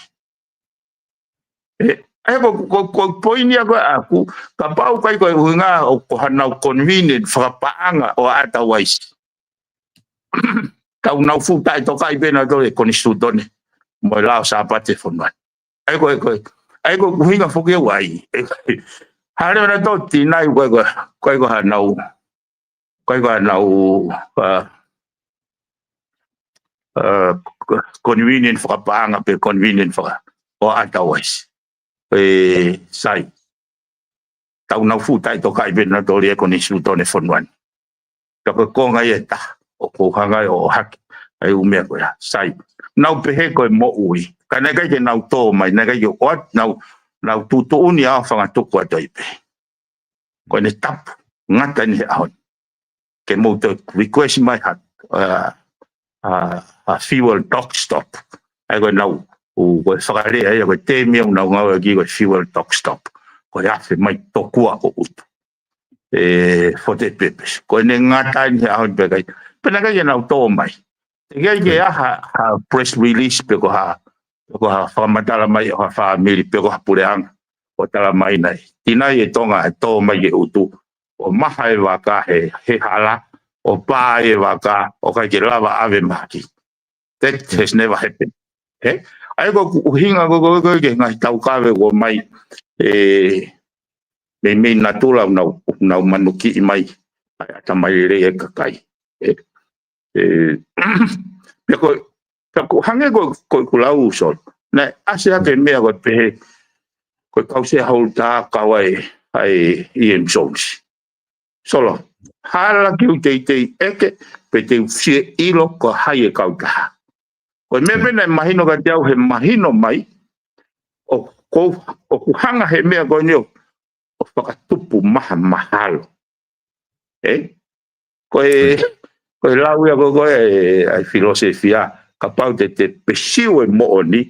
ʻE, ʻa ia ko, ko, ko e poini ia ko ē ʻaʻaku, kapau ʻikai ko e ʻuhinga ʻoku ko hanau convenient fakapaʻanga ʻo ʻAtavaisi. Ka ʻoku nau fuʻu taʻetokaʻi pē nautolu e konisitūtone mo e lao Sāpate fonua ni. ʻA ia ko e, ko e, ʻa ia ko e ʻuhinga foki ʻoku ʻi ai. ʻE, hale ona tō tinai ko e, ko e, ko e, ko hanau, ko e, ko hanau, ʻa, ʻa, convenient fakapaʻanga pe convenient faka-, ʻo ʻAtavaisi. ʻE, sai. Tau nau fuʻu taʻetokaʻi pē nautolu e konisitūtone fonua ni. Ka ko e konga ia ʻe taha, ʻoku ou hanga ai ʻo ʻohake ʻa e ʻū meʻa ko ia. Sai. Nau pehē ko e moʻui. Ka naʻe ʻikai ke nau tō mai, naʻe ʻikai ke ʻoatu, nau, nau tuʻutuʻuni ʻa e fanga tuku atu ai pē. Ko ʻene tapu, ngata eni he ʻaho ni. Ke mou toe request mai ha, ʻa, ʻa, ʻa fuel dock stop. ʻA ia ko ʻenau, ʻū, ko e fakalea ia, ko e tēmia ʻoku nau ngāueʻaki ko e fuel dock stop. Ko e afe mai tokua ʻo ʻutu. ʻE, for that purpose. Ko ʻene ngata eni he ʻaho ni pē ʻikai. Pea naʻe ʻikai ke nau tō mai. Teʻeki ai ke ʻi ai ha, ha press release pe ko ha, pe ko ha fakamatala mai ʻo ha fāmili pe ko ha puleʻanga. ʻO tala mai naʻe tinai e Tonga ʻe tō mai ke ʻutu. ʻO maha e vaka he, he hala, ʻo pā e vaka, ʻo ʻikai ke lava ʻave mahaki. That has never happened. He? ʻA ia ko e ʻuhinga ko, ko, ko, ke ngaahi taukave ko mai, ʻe, meimei natula ʻoku nau, ʻoku nau manukiʻi mai ʻa e ʻatamai lelei e kakai. ʻE, ʻe, pea ko, pea ko hangē ko, ko, ko lau Solo. Naʻe ʻasi hake meʻa ko e pehē, ko e kau shareholder kau ai, ʻa e E M Jones. Solo, hala ke u teitei ʻeke, pe te u fie ʻilo ko hai e kautaha. Ko e meʻa pē naʻe mahino kiate au he mahino mai, ʻoku, ʻoku hanga he meʻa ko eni ʻo, ʻo fakatupu mahamahalo. ʻE? Ko e, ko e lau ia ko, ko e, ʻa e filōsefia, kapau te te pesiu e moʻoni,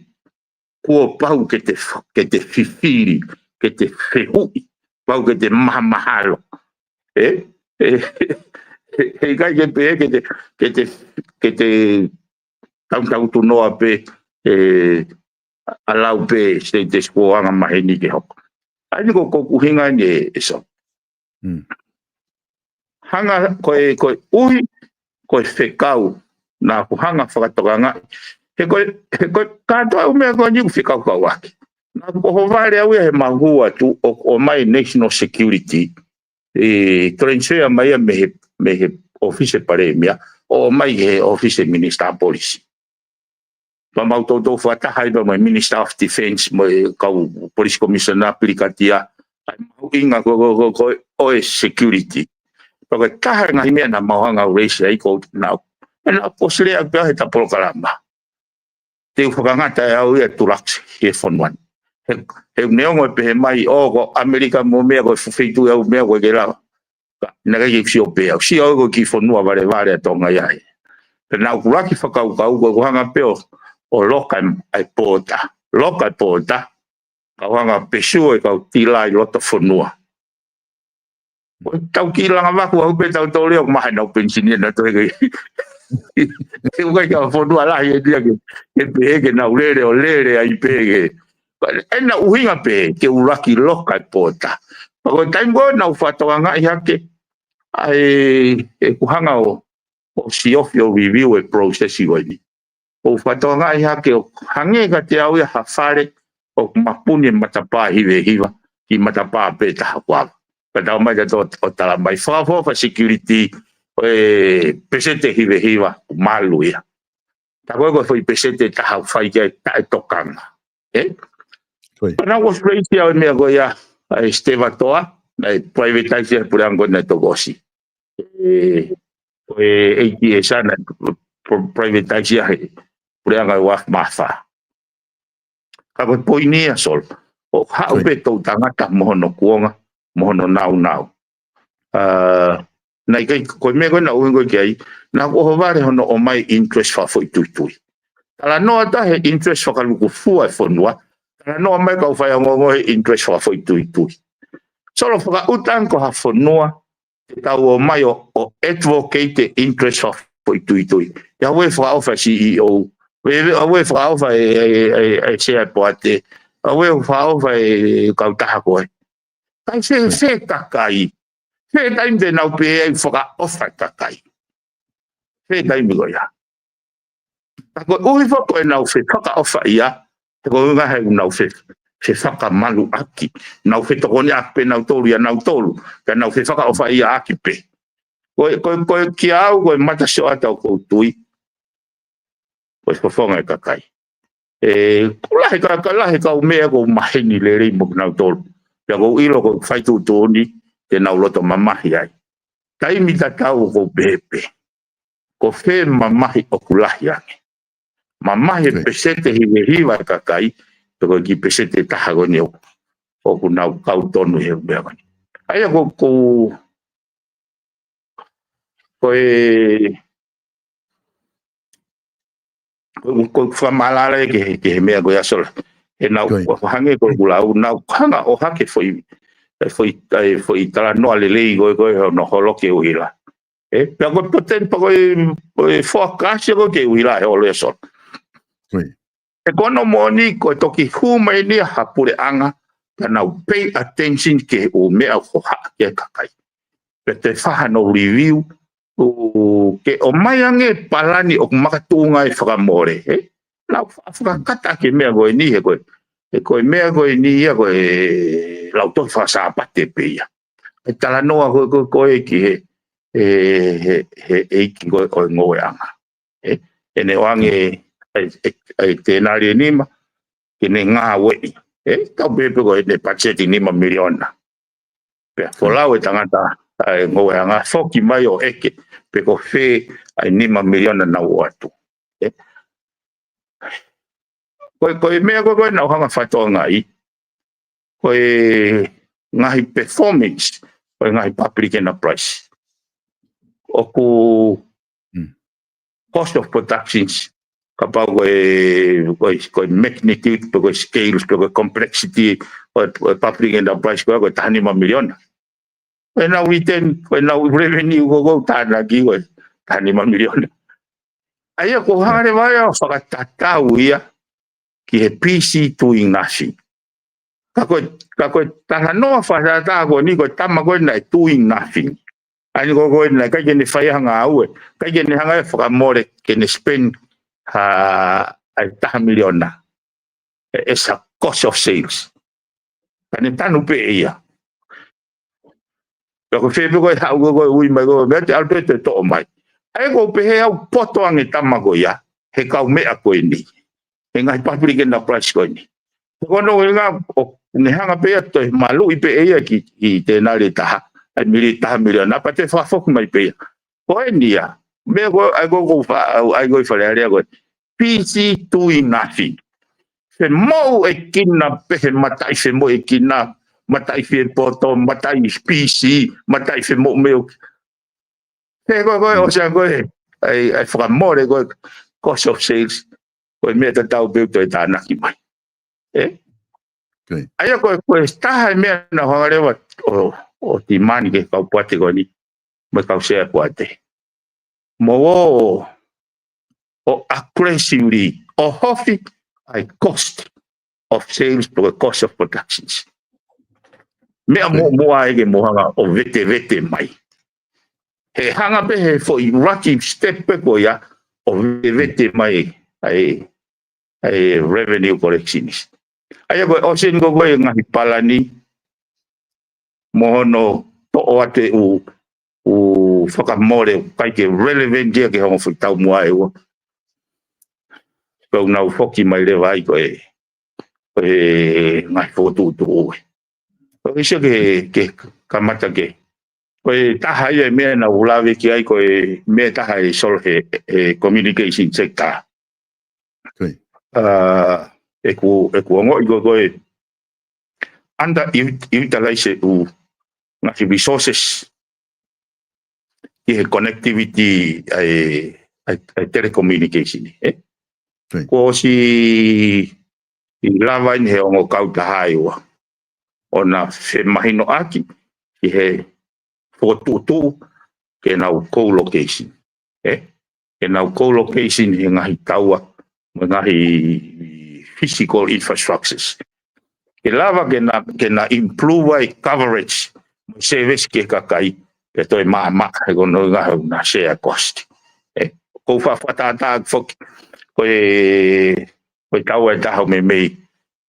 kuo pau ke te, ke te fifili, ke te fehuʻi, pau ke te mahamahalo. ʻE? ʻE, he, he ʻikai ke pehē ke te, ke te, ke te tautau tunoa pē, ʻe, ʻalu pē status quo anga maheni ke hoko. ʻA ia ko, ko ʻeku ʻuhinga eni ʻe, ʻe Solo. Mm. Hanga, ko e, ko e ʻuhi, ko e fekau, naʻa ku hanga fakatokangaʻi. He ko e, he ko e kātoa ʻū meʻa ko eni ʻoku fekaukauʻaki. Naʻa ku ʻohovale au ia he mahu atu ʻo, ʻomai national security. ʻE transfer mai ia mei he, mei he ʻōfisi palēmia, ʻo ʻomai he ʻōfisi minisitā polisi. Pea mau toutou fakataha ai pea mo e Minister of Defense, mo e kau police commissioner, pilikatia, ʻa e mahuʻinga ko, ko, ko, ko ʻo e security. Pea ko e taha e ngaahi meʻa naʻa mau hanga ʻo raise ai ko naʻa, ʻe naʻa ku ʻosi lea pē au he ta polokalama. Te u fakangata ʻe au ia tulaks he fonua ni. He, he neongo ʻe pehē mai, ʻo, ko ʻAmelika mo meʻa ko e feituʻu ʻe au meʻa ko e ke lava. Ka, naʻe ʻikai ke u sio pē au. Sio au ko e kiʻi fonua valevale ʻa Tonga ia ē. Pea naʻa ku laki fakakaukau ko ʻeku hanga pē ʻo, ʻo loka e, e pōta. Loka e pōta. Kau hanga pesiu e kau tila ʻi loto fonua. Ko e tau kiʻi langa vaku au pē tau tole ʻo maha nau penisini na toe ke. He ʻoku ʻikai ke ʻi ai ha fonua lahi ʻe niʻihi ke, ke pehē ke nau lele ʻo lele ai pē ke. Ka ʻena ʻuhinga pē ke u laki loka e pōta. Pea ko e taimi ko ē naʻa ku fakatokangaʻi hake, ʻa e, ʻeku hanga ʻo, ʻo siofi ʻo review e process ko eni. ʻO fakatokangaʻi hake ʻo hangē kiate au ia ha fale ʻoku mapuni e matapā hivehiva, ki matapā pē taha kuava. Ka tau mai ka tō, ʻo tala mai fakaʻofoʻofa security, ʻo e peseti hivehiva, ʻoku malu ia. Tā ko ē ko e foʻi peseti ʻe taha ʻoku fai ki ai taʻetokanga. ʻE? Ko ia. Pea naʻa ku ʻosi raise au e meʻa ko ia, ʻa e Stevatoa, naʻe privatize ia he puleʻanga ko ē naʻe toki ʻosi. ʻE, ko e ATS naʻe pro-, privatize ia he puleʻanga ʻo e Wharf Martha. Ka ko e poini ia Solo. ʻO haʻu Ko ia. pē toʻutangata mo hono kuonga, mo hono nāunau. ʻA, naʻe ʻikai, ko e meʻa ko ē naʻa ku ʻuhinga ki ai, naʻa ku ʻohovale hono ʻomai interest fakafoʻituitui. Talanoa atu he interest fakalukufua e fonua, talanoa mai kau faiongoongo he interest fakafoʻituitui. Solo fakaʻuta ange ko ha fonua, te tau ō mai ʻo, ʻo advocate e interest fakafoʻituitui. ʻIo, ʻoua ʻe fakaʻofa e CEO. ʻOua ʻe, ʻoua ʻe fakaʻofa e, e, e, e sea e poate. ʻOua ʻe fakaʻofa e kautaha ko ē. Kae fē, fē kakai. Fē taimi te nau pehē ai fakaʻofa e kakai. Fē taimi ko ia. Ka koeʻuhi foki ko ʻenau fefakaʻofaʻia, he ko e ʻuhinga he ʻoku nau fe, fefakamaluʻaki, nau fetokoniʻaki pē nautolu ʻia nautolu, ka nau fefakaʻofaʻiaʻaki pē. Ko e, ko e, ko e kiate au, ko e matasioʻata ʻoku ou tui, ko e fofonga e kakai. ʻE, ʻoku lahi ka, ka lahi kau meʻa ʻoku maheni lelei mo kinautolu. Pea ʻoku ou ʻilo ko e fai tuʻutuʻuni, te nau loto mamahi ai. Taimi tatau ʻoku ou pehē pē. Ko fē mamahi ʻoku lahi ange. Mamahi e Ko ia. peseti hivehiva e kakai, pe ko e kiʻi peseti ʻe taha ko eni ʻoku, ʻoku nau kau tonu he meʻa ko eni. ʻA ia ko, ko, ko e, ko, ko e fakamālō ki he, ki he meʻa ko ia Solo. ʻE nau, Ko ia. ʻo hangē ko ʻeku lau, nau hanga ʻo ʻohake foʻi, e foʻi, e foʻi talanoa lelei ko ē, ko ē hono holo ki he ʻuhila. ʻE, pea ko e potential pea ko e, ko e forecast ia ko ē ki he ʻuhila he ʻaho ia Solo. Ko ia. ʻE ko hono moʻoni ko e toki hū mai eni ha puleʻanga, ka nau pay attention ki he ʻū meʻa ʻoku hohaʻa ki ai e kakai. Pea toe fai hano review, ʻo ke ʻomai ange palani ʻoku makatuʻunga e fakamole, ē? Nau fa-, fakakata ki he meʻa ko eni he ko e, he ko e meʻa ko eni ia ko e lautohi fakasāpate pē ia. ʻE talanoa ko ē, ko ē, ko ē ki he, he, he, he ʻeiki ko ē ʻo e ngoueʻanga. ʻE, ʻene ʻoange ʻa e, ʻa e, ʻa e tenali ʻe nima, ke ne ngāueʻi. ʻE, tau pehē pē ko ʻene patiseti nima miliona. Pea folau e tangata, ʻa e ngoueʻanga foki mai ʻo ʻeke, pe ko fē ʻa e nima miliona naʻa nau ʻoatu. ʻE, ko e, ko e meʻa ko ē, ko ē naʻa ku hanga fakatokangaʻi, ko e ngaahi performance, ko e ngaahi public enterprise. ʻOku Mm. cost of productions, kapau ko e, ko e, ko e magnitude, pe ko e scales, pe ko e complexity, ko e, ko e public enterprise, ko e, ko e taha nima miliona. Ko ʻenau return, ko ʻenau revenue ko ʻoku tānaki ko e taha nima miliona. ʻA ia ko hare vai ʻo fakatatau ia ki he P C doing nothing. Ka ko e, ka ko e talanoa fakatātā ko eni ko e tama ko ē naʻe doing nothing. ʻA eni ko ē ko ē naʻe ʻikai ke ne fai ha ngāue, ʻikai ke ne hanga ʻe fakamole ke ne spend ha, ʻa e taha miliona. E, e sa cost of sales. Ka ne tanu pē ia. Pea ko fē pē ko e haʻu ko ē ko e ui mai ko e meʻa te ʻalu pē te toʻo mai. ʻA ia ko u pehē au poto ange tama ko ia, he kau meʻa ko eni. He ngaahi public enterprise ko eni. He ko hono ʻuhinga ʻo ne hanga pē ia toe maluʻi pē ia ki, ki te nale taha. ʻAi mili taha miliona, pea te fakafoki mai pē ia. Ko eni ia. Meʻa ko, ʻai ko, ko fa, ʻai ko i Fale Alea ko e. P C doing nothing. Femoʻuekina pē he mataʻi femoʻuekina, mataʻi fie poto, mataʻi P C, mataʻi femoʻu meʻa. He ko, ko, ʻosi ange ko e, ʻai, ʻai fakamole ko e cost of sales, ko e meʻa tatau pē ʻoku toe tānaki mai. ʻE? ʻA ia ko e, ko e taha e meʻa naʻa hanga leva ʻo, ʻo timani ke kau poate ko eni, mo e kau sea poate. Mo ō, ʻo aggressively, ʻo hofi, ʻai cost of sales, pe ko e cost of productions. Meʻa mo, mo ai ke mo hanga ʻo vetevete mai. He hanga pē he foʻi relative step pē ko ia, ʻo vetevete mai, ʻai, ʻai revenue collections. ʻA ia ko e ʻosi eni ko e ngaahi palani, mo hono toʻo atu e ʻū, ʻū fakamole, ʻikai ke relevant ia ke hongofulu taumuʻa ʻe ua. Pea u nau foki mai leva ai ko e, ko e ngaahi fokotuʻutuʻu ē. Ko e sio ke, ke kamata ke. Ko e taha ia e meʻa naʻa u lave ki ai ko e meʻa taha e solo he, he communication sector. ʻA, ʻeku, ʻeku ongoʻi ko, ko e under ut-, utilize ʻū ngaahi resources ki he connectivity ʻa e, ʻa e, ʻa e telecommunication, ē? Kuo ʻosi ʻi lava eni he ongo kautaha ʻe ua. ʻO na femahinoʻaki ki he fokotuʻutuʻu ke nau co-location. Ē? Ke nau co-location he ngaahi taua, mo e ngaahi physical infrastructures. Ke lava ke na, ke na improve ai coverage, mo e service ki he kakai, ke toe maʻamaʻa he ko hono ʻuhinga he ʻoku na share cost. Ē? Ko u fa-, fakatātā foki, ko e, ko e taua ʻe taha ʻoku meimei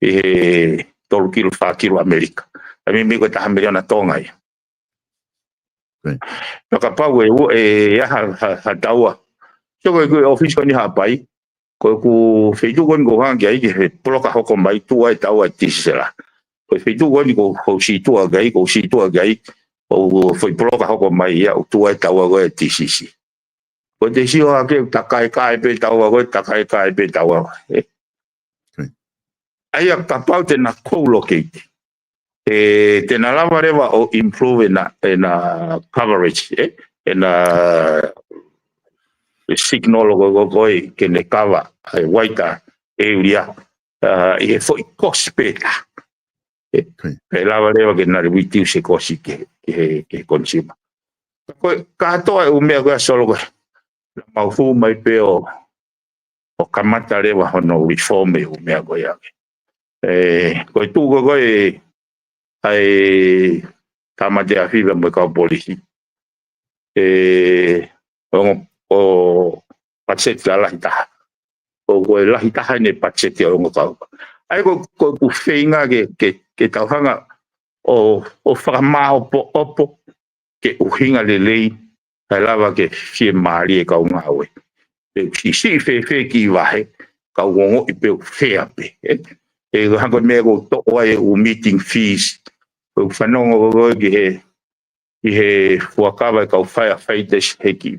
ʻi he tolu kilu, fā kilu ʻAmelika. ʻA meimei ko e taha miliona Tonga ia. Pea kapau ʻe ua, ʻe ʻi ai ha, ha, ha taua. So ko e, ko e ʻōfisi ko eni Haʻapai, ko ʻeku feituʻu ko eni ʻoku ou hanga ki ai ki he poloka hoko mai tuʻu ai taua ʻa e Tisela. Ko e feituʻu ko eni ʻoku ou, ʻoku ou sītuʻa ki ai, ʻoku ou sītuʻa ki ai, ʻoku ou foʻi poloka hoko mai ia ʻoku tuʻu ai taua ko ē ʻa e T C C. Ko e te sio hake, takaekae pē taua ko ē, takaekae pē taua ko ē. ʻA ia kapau te na co-locate. ʻE, te na lava leva ʻo improve ʻena, ʻena coverage, ē? ʻEna signal ko, ko, ko ē, ke ne cover, ʻa e wider area, ʻa, ʻi he foʻi cost pē taha. Ē, ʻe lava leva ke na reduce e cost ki he, ki he, ki he consumer. Ko e, kātoa e ʻū meʻa ko ē ʻa Solo ko ē. Naʻa mau hū mai pē ʻo, ʻo kamata leva hono reform e ʻū meʻa ko ia. Ē, ko e tuʻu ko ē, ʻa e Tāmate Afi pea mo e kau polisi. Ē, ʻo, ʻo patiseti ka lahi taha. ʻO, ko e lahi taha ʻene patiseti ʻa e ongo kau. ʻA ia ko, ko, ko e feinga ke, ke, ke tau hanga ʻo, ʻo fakamāopoopo ke ʻuhinga lelei, kae lava ke fiemālie e kau ngāue. Pe ʻoku siʻisiʻi fēfē kiʻi vahe, ka u ongoʻi pē ʻoku fea pē, ē? ʻE hangē ko e meʻa ʻoku toʻo ai e ʻū meeting fees. ʻOku fanongo ko ē ki he, ki he fuakava e kau firefighters he kiʻi,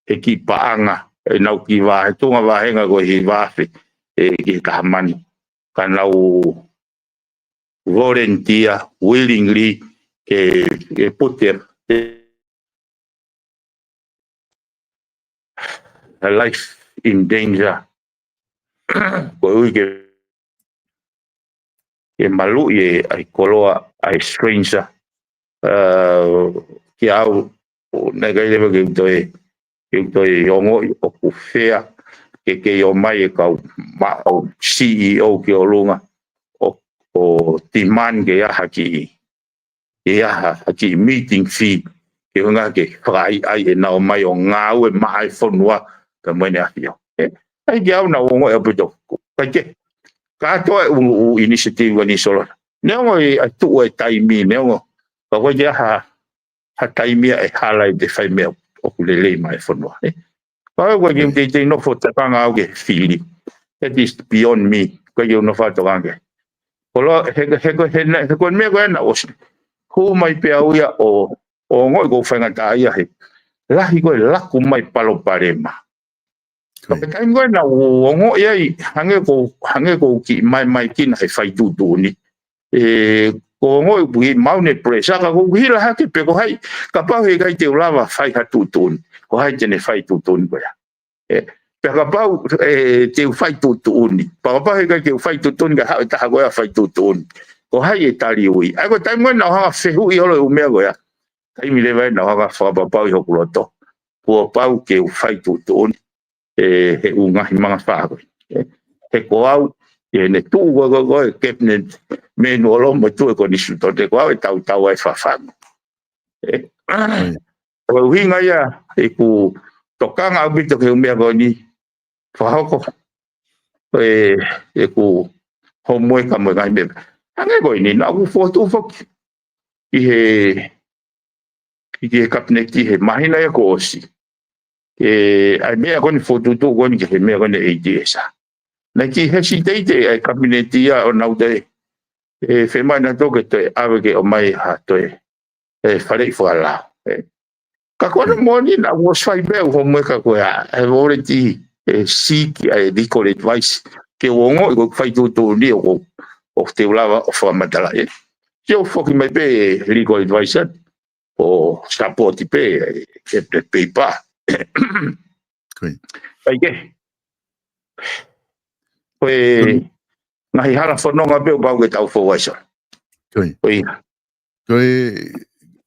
he kiʻi paʻanga, ʻenau kiʻi vahe, tuʻunga vāhenga ko e hiva afe, ē, ki he taha mano. Ka nau volunteer willingly ke, ke put their, their life in danger Ko e ui ke, ke maluʻi e ʻai koloa ʻai stranger. Kia au, ʻo ne kai leva ke u toe, ke u toe ongoʻi ʻoku fea ke kei ō mai e kau ma ʻo C E O ki ʻolunga ʻo, ʻo demand ke ʻai ha kiʻi, ke ʻai ha kiʻi meeting fee, ke hunga ke fakaʻaiʻai ʻenau ō mai ʻo ngāue maʻa e fonua, ka mai ne afi au. ʻE, ʻai ke au naʻa ku ongoʻi ʻaupito, ʻikai ke, kātoa e ʻū, ʻū initiative ʻa Niu Sila. Neongo ʻe ʻai tuʻu e taimi, neongo, ka ʻoku ʻikai ke ʻai ha, ha taimi ʻe hala ʻete fai meʻa ʻoku lelei maʻa e fonua. ʻE, ka ʻoku ʻikai ke u teitei nofo tokanga au ki he fili. That is beyond me. ʻIkai ke u nofo tokanga ki ai. Koloa, he, he, he, he, he ko e meʻa ko ena ʻosi. Hū mai pē au ia ʻo, ʻo ongoʻi ʻoku ou faingataʻaʻia he lahi ko e laku mai palopalema. Ko e taimi ko ē naʻa ku ongoʻi ai, hangē ʻoku, hangē ʻoku kiʻi maimai kina he fai tuʻutuʻuni. ʻE, ʻoku ou ongoʻi ʻoku kiʻi maʻu ʻene pressure ka ʻoku ou hila hake pē ko hai, kapau heʻikai te u lava fai ha tuʻutuʻuni, ko hai te ne fai tuʻutuʻuni ko ia. ʻE, pea kapau, ʻe, te u fai tuʻutuʻuni, pea kapau heʻikai te u fai tuʻutuʻuni ka haʻu e taha ko ia fai tuʻutuʻuni, ko hai ʻe tali ui. ʻAi ko e taimi ko ē naʻa ku hanga fehuʻi holo e ʻū meʻa ko ia. Taimi leva ē naʻa ku hanga fakapapauʻi hoku loto. Kuo pau ke u fai tuʻutuʻuni. ʻE, he ʻū ngaahi mangafā ko ē. ʻE, he ko au, ʻi heʻene tuʻu ko ē, ko ē, ko ē, cabinet mēnuolo mo tuʻu e konisitūtone, ko au ʻe tautau ai fafangu. ʻE, ko e ʻuhinga ia, ʻeku tokanga ʻaupito ki he ʻū meʻa ko eni, fakahoko, ʻe, ʻeku homework mo e ngaahi meʻa. Hangē ko eni, naʻa ku fokotuʻu foki. ʻI he, ʻi he kapineti he māhina ia kuo ʻosi. ʻE, ʻai meʻa ko eni fokotuʻutuʻu ko eni ki he meʻa ko eni A T S. Naʻe kiʻi hesitate ʻa e kapineti ia ʻo nau toe, ʻe, fiemaʻu naʻa toe ke toe ʻave ke ʻomai ha toe, ʻe, faleʻi fakalao. ʻE. Ka ko ena moʻoni naʻa ku ʻosi fai pē ʻeku homework ko ia, ʻe, already, ʻe, seek ʻa e legal advice. Ke u ongoʻi ʻoku fai tuʻutuʻuni ʻoku, ʻoku te u lava ʻo fakamatala ē. Ke u foki mai pē legal advice ʻo support pē, ʻe, ʻe, ʻe paper. ʻIkai ke. Ko e ngaahi hala fononga pē ʻoku pau ke tau fou ai. ʻIkai. Ko e,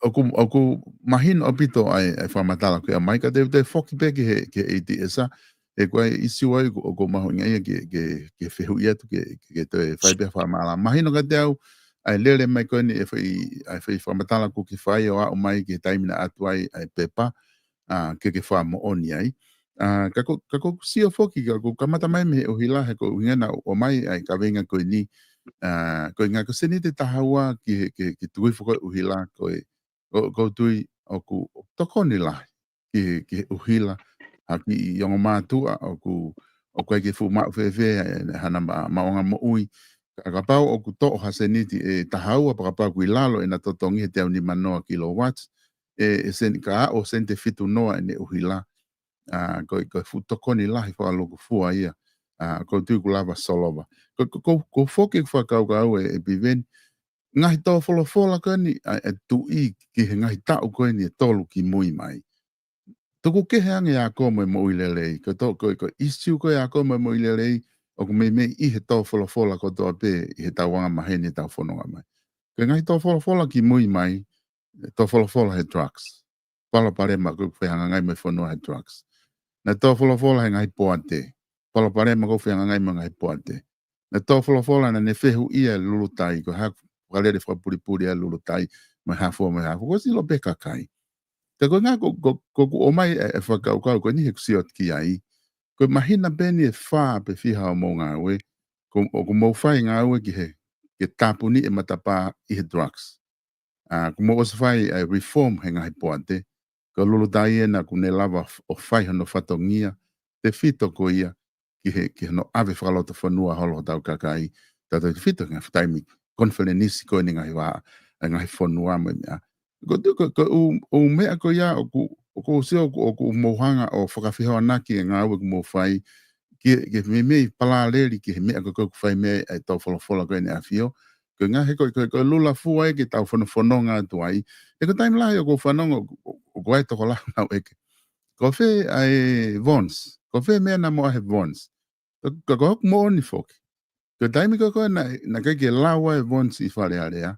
ʻoku, ʻoku mahino ʻaupito ʻa e, ʻa e fakamatala ko ia mai ka te u toe foki pē ki he, ki he A T S ʻa. ʻE ko e ʻisiū ia ʻoku, ʻoku mahuʻinga ia ke, ke, ke fehuʻi atu ke, ke toe fai pē fakamālō. Mahino kiate au, ʻa e lele mai ko eni ʻe fai, ʻa e fai fakamatala ʻoku ke fai ʻo aʻu mai ki he taimi naʻa ʻatu ai, ʻa e paper, ʻa, ke ke fakamoʻoni ai. ʻA, ka ko, ka ko ʻeku sio foki, ka ʻoku kamata mai mei he ʻuhila, he ko e ʻuhinga naʻa ʻomai ʻa e kaveinga ko eni, ʻa, ko e ngaahi ko e seniti ʻe taha ua ki he, ki he, ki he tuʻi foki ʻo e ʻuhila, ko e, ko, ʻoku ou tui ʻoku tokoni lahi ki he, ki he ʻuhila, ha kiʻi ongo mātuʻa ʻoku, ʻoku ʻikai ke fuʻu maʻu fēfē, ʻe, hana ma-, maʻuʻanga moʻui. Ka, kapau ʻoku toʻo ha seniti ʻe taha ua, pea kapau ʻoku ʻi lalo ʻena totongi he teau nimanoa kilowatt, ʻe, ʻe sen-, ka ʻoku seniti ʻe fitu noa ʻene ʻuhila. ʻA, ko e, ko e fuʻu tokoni lahi fakalūkufua ia. ʻA, ʻoku ou tui ʻoku lava solova. Ko, ko, ko, ko e foki ʻeku fakakaukau ē, ʻe Piveni, ngaahi tō folofola ko eni, ʻa, ʻa e tuʻi ki he ngaahi taʻu ko eni ʻe tolu kimui mai. Tuku kehe ange ʻa koe mo e moʻui lelei, ko e tō, ko e, ko e ʻisiū ko ē ʻa koe mo e moʻui lelei, ʻoku meimei ʻi he tō folofola kotoa pē, ʻi heʻetau anga maheni ʻetau fononga mai. Ko e ngaahi tō folofola kimui mai, tō folofola he drugs. Palopalema ʻoku fehangahangai mo e fonua he drugs. Naʻe tō folofola he ngaahi poate. Palopalema ʻoku fehangahangai mo e ngaahi poate. Naʻe tō folofola naʻa ne fehuʻia e lulutai, ko e hā e fakalele fakapulipuli ʻa e lulutai, mo e hā fua, mo e hā fua, ko e sio pē kakai. Ka ko e ʻuhinga ko, ko, ko ʻeku ʻomai e, e fakakaukau ko eni he ʻoku ou sio atu ki ai. Ko e māhina pē eni ʻe fā pe fiha ʻo hoʻomou ngāue, ko, ʻoku mou fai ngāue ki he, ke tāpuni e matapā ʻi he drugs. ʻA, ʻoku mou ʻosi fai ʻa e reform he ngaahi poate, ko e lulutai ena ʻoku ne lava f-, ʻo fai hono fatongia, tefito ko ia, ki he, ki hono ʻave fakalotofonua holo hotau kakai, tautefito he ngaahi taimi konifelenisi ko eni ngaahi vā, ʻa e ngaahi fonua mo e meʻa. Ko e, ko e, ko e ʻū, ʻū meʻa ko ia ʻoku, ʻoku ou sio ʻoku, ʻoku mou hanga ʻo fakafehoanaki e ngāue ʻoku mou fai, ki, ki he meimei palāleli ki he meʻa ko ē ʻoku fai mei ai ʻa e tō folofola ko eni ʻa e ʻAfio. Ko e ʻuhinga he ko e, ko e, ko e lula fua ē ke tau fonofononga atu ai. He ko e taimi lahi ʻoku ou fanongo, ʻo, ʻo, ʻoku ʻi ai e tokolahi ʻoku nau ʻeke, ko fē ʻa e VONS, ko fē meʻa naʻa mou ʻai he VONS. Ka, ka ko hoku moʻoni foki, ko e taimi ko ē ko ē naʻe, naʻe ʻikai ke lau ai e Vonsi ʻi Fale Alea,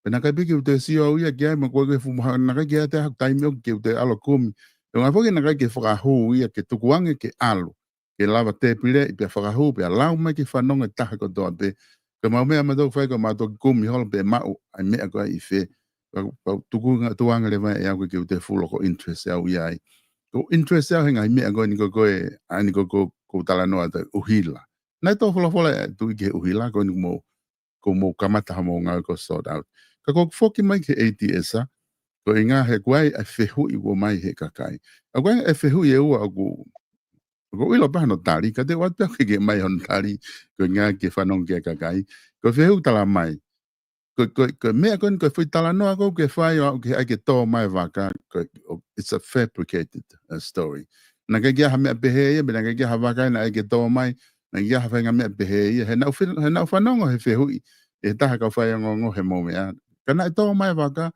pea naʻe ʻikai pē ke u toe sio au ia ki ai, mo ko e fuʻu mahaki, naʻe ʻikai ke ʻi ai ha taimi ʻoku ke u toe ʻalu ʻo kumi. He ʻuhinga foki naʻe ʻikai ke fakahū ia ke tukuange ke ʻalu, ke lava tēpileʻi pea fakahū pea lau mai ke fanongo e taha kotoa pē. Ko ʻemau meʻa ʻamautolu ʻoku fai ko ʻemau toki kumi holo pē maʻu ʻa e meʻa ko ē ʻi fē. Ka, ka tukuange, tukuange leva ʻe au ke u toe fuʻu loko interest au ia ai. Ko e interest au he ngaahi meʻa ko eni ko ē ko ē, ʻa eni ko ē ko ē, ko e talanoa atu ʻa e ʻuhila. Naʻe tō folofola ʻa e Tuʻi ki he ʻuhila, ko eni kuo mou, kuo mou kamata haʻamou ngāue ko e sort out. Ka ko e foki mai ki he ATS, ko e ʻuhinga he ʻoku ʻi ai ʻa e fehuʻi ʻoku ʻomai ʻe he kakai. ʻOku ʻi ai e fehuʻi ʻe ua ʻoku, ʻoku ou ʻilo pē hono tali, ka te u ʻoatu pē ke ke ʻomai hono tali, ko e ʻuhinga ke fanongo ki ai e kakai. Ko e fehuʻi talamai, ko, ko, ko e meʻa ko eni, ko e foʻi talanoa ko ē ʻoku ke fai ʻo aʻu ki ai ke tō mai e vaka, ko, ʻo, it's a fabricated, uh, story. Naʻe ʻikai ke ʻi ai ha meʻa pehē ia, pea naʻe ʻikai ke ʻi ai ha vaka ia naʻe ʻikai ke tō mai, naʻe ʻikai ke ʻi ai ha faʻahinga meʻa pehē ia, he naʻa ku fe-, he naʻa ku fanongo he fehuʻi ʻe he taha kau faiongoongo he mo e meʻa. Ka naʻe tō mai e vaka,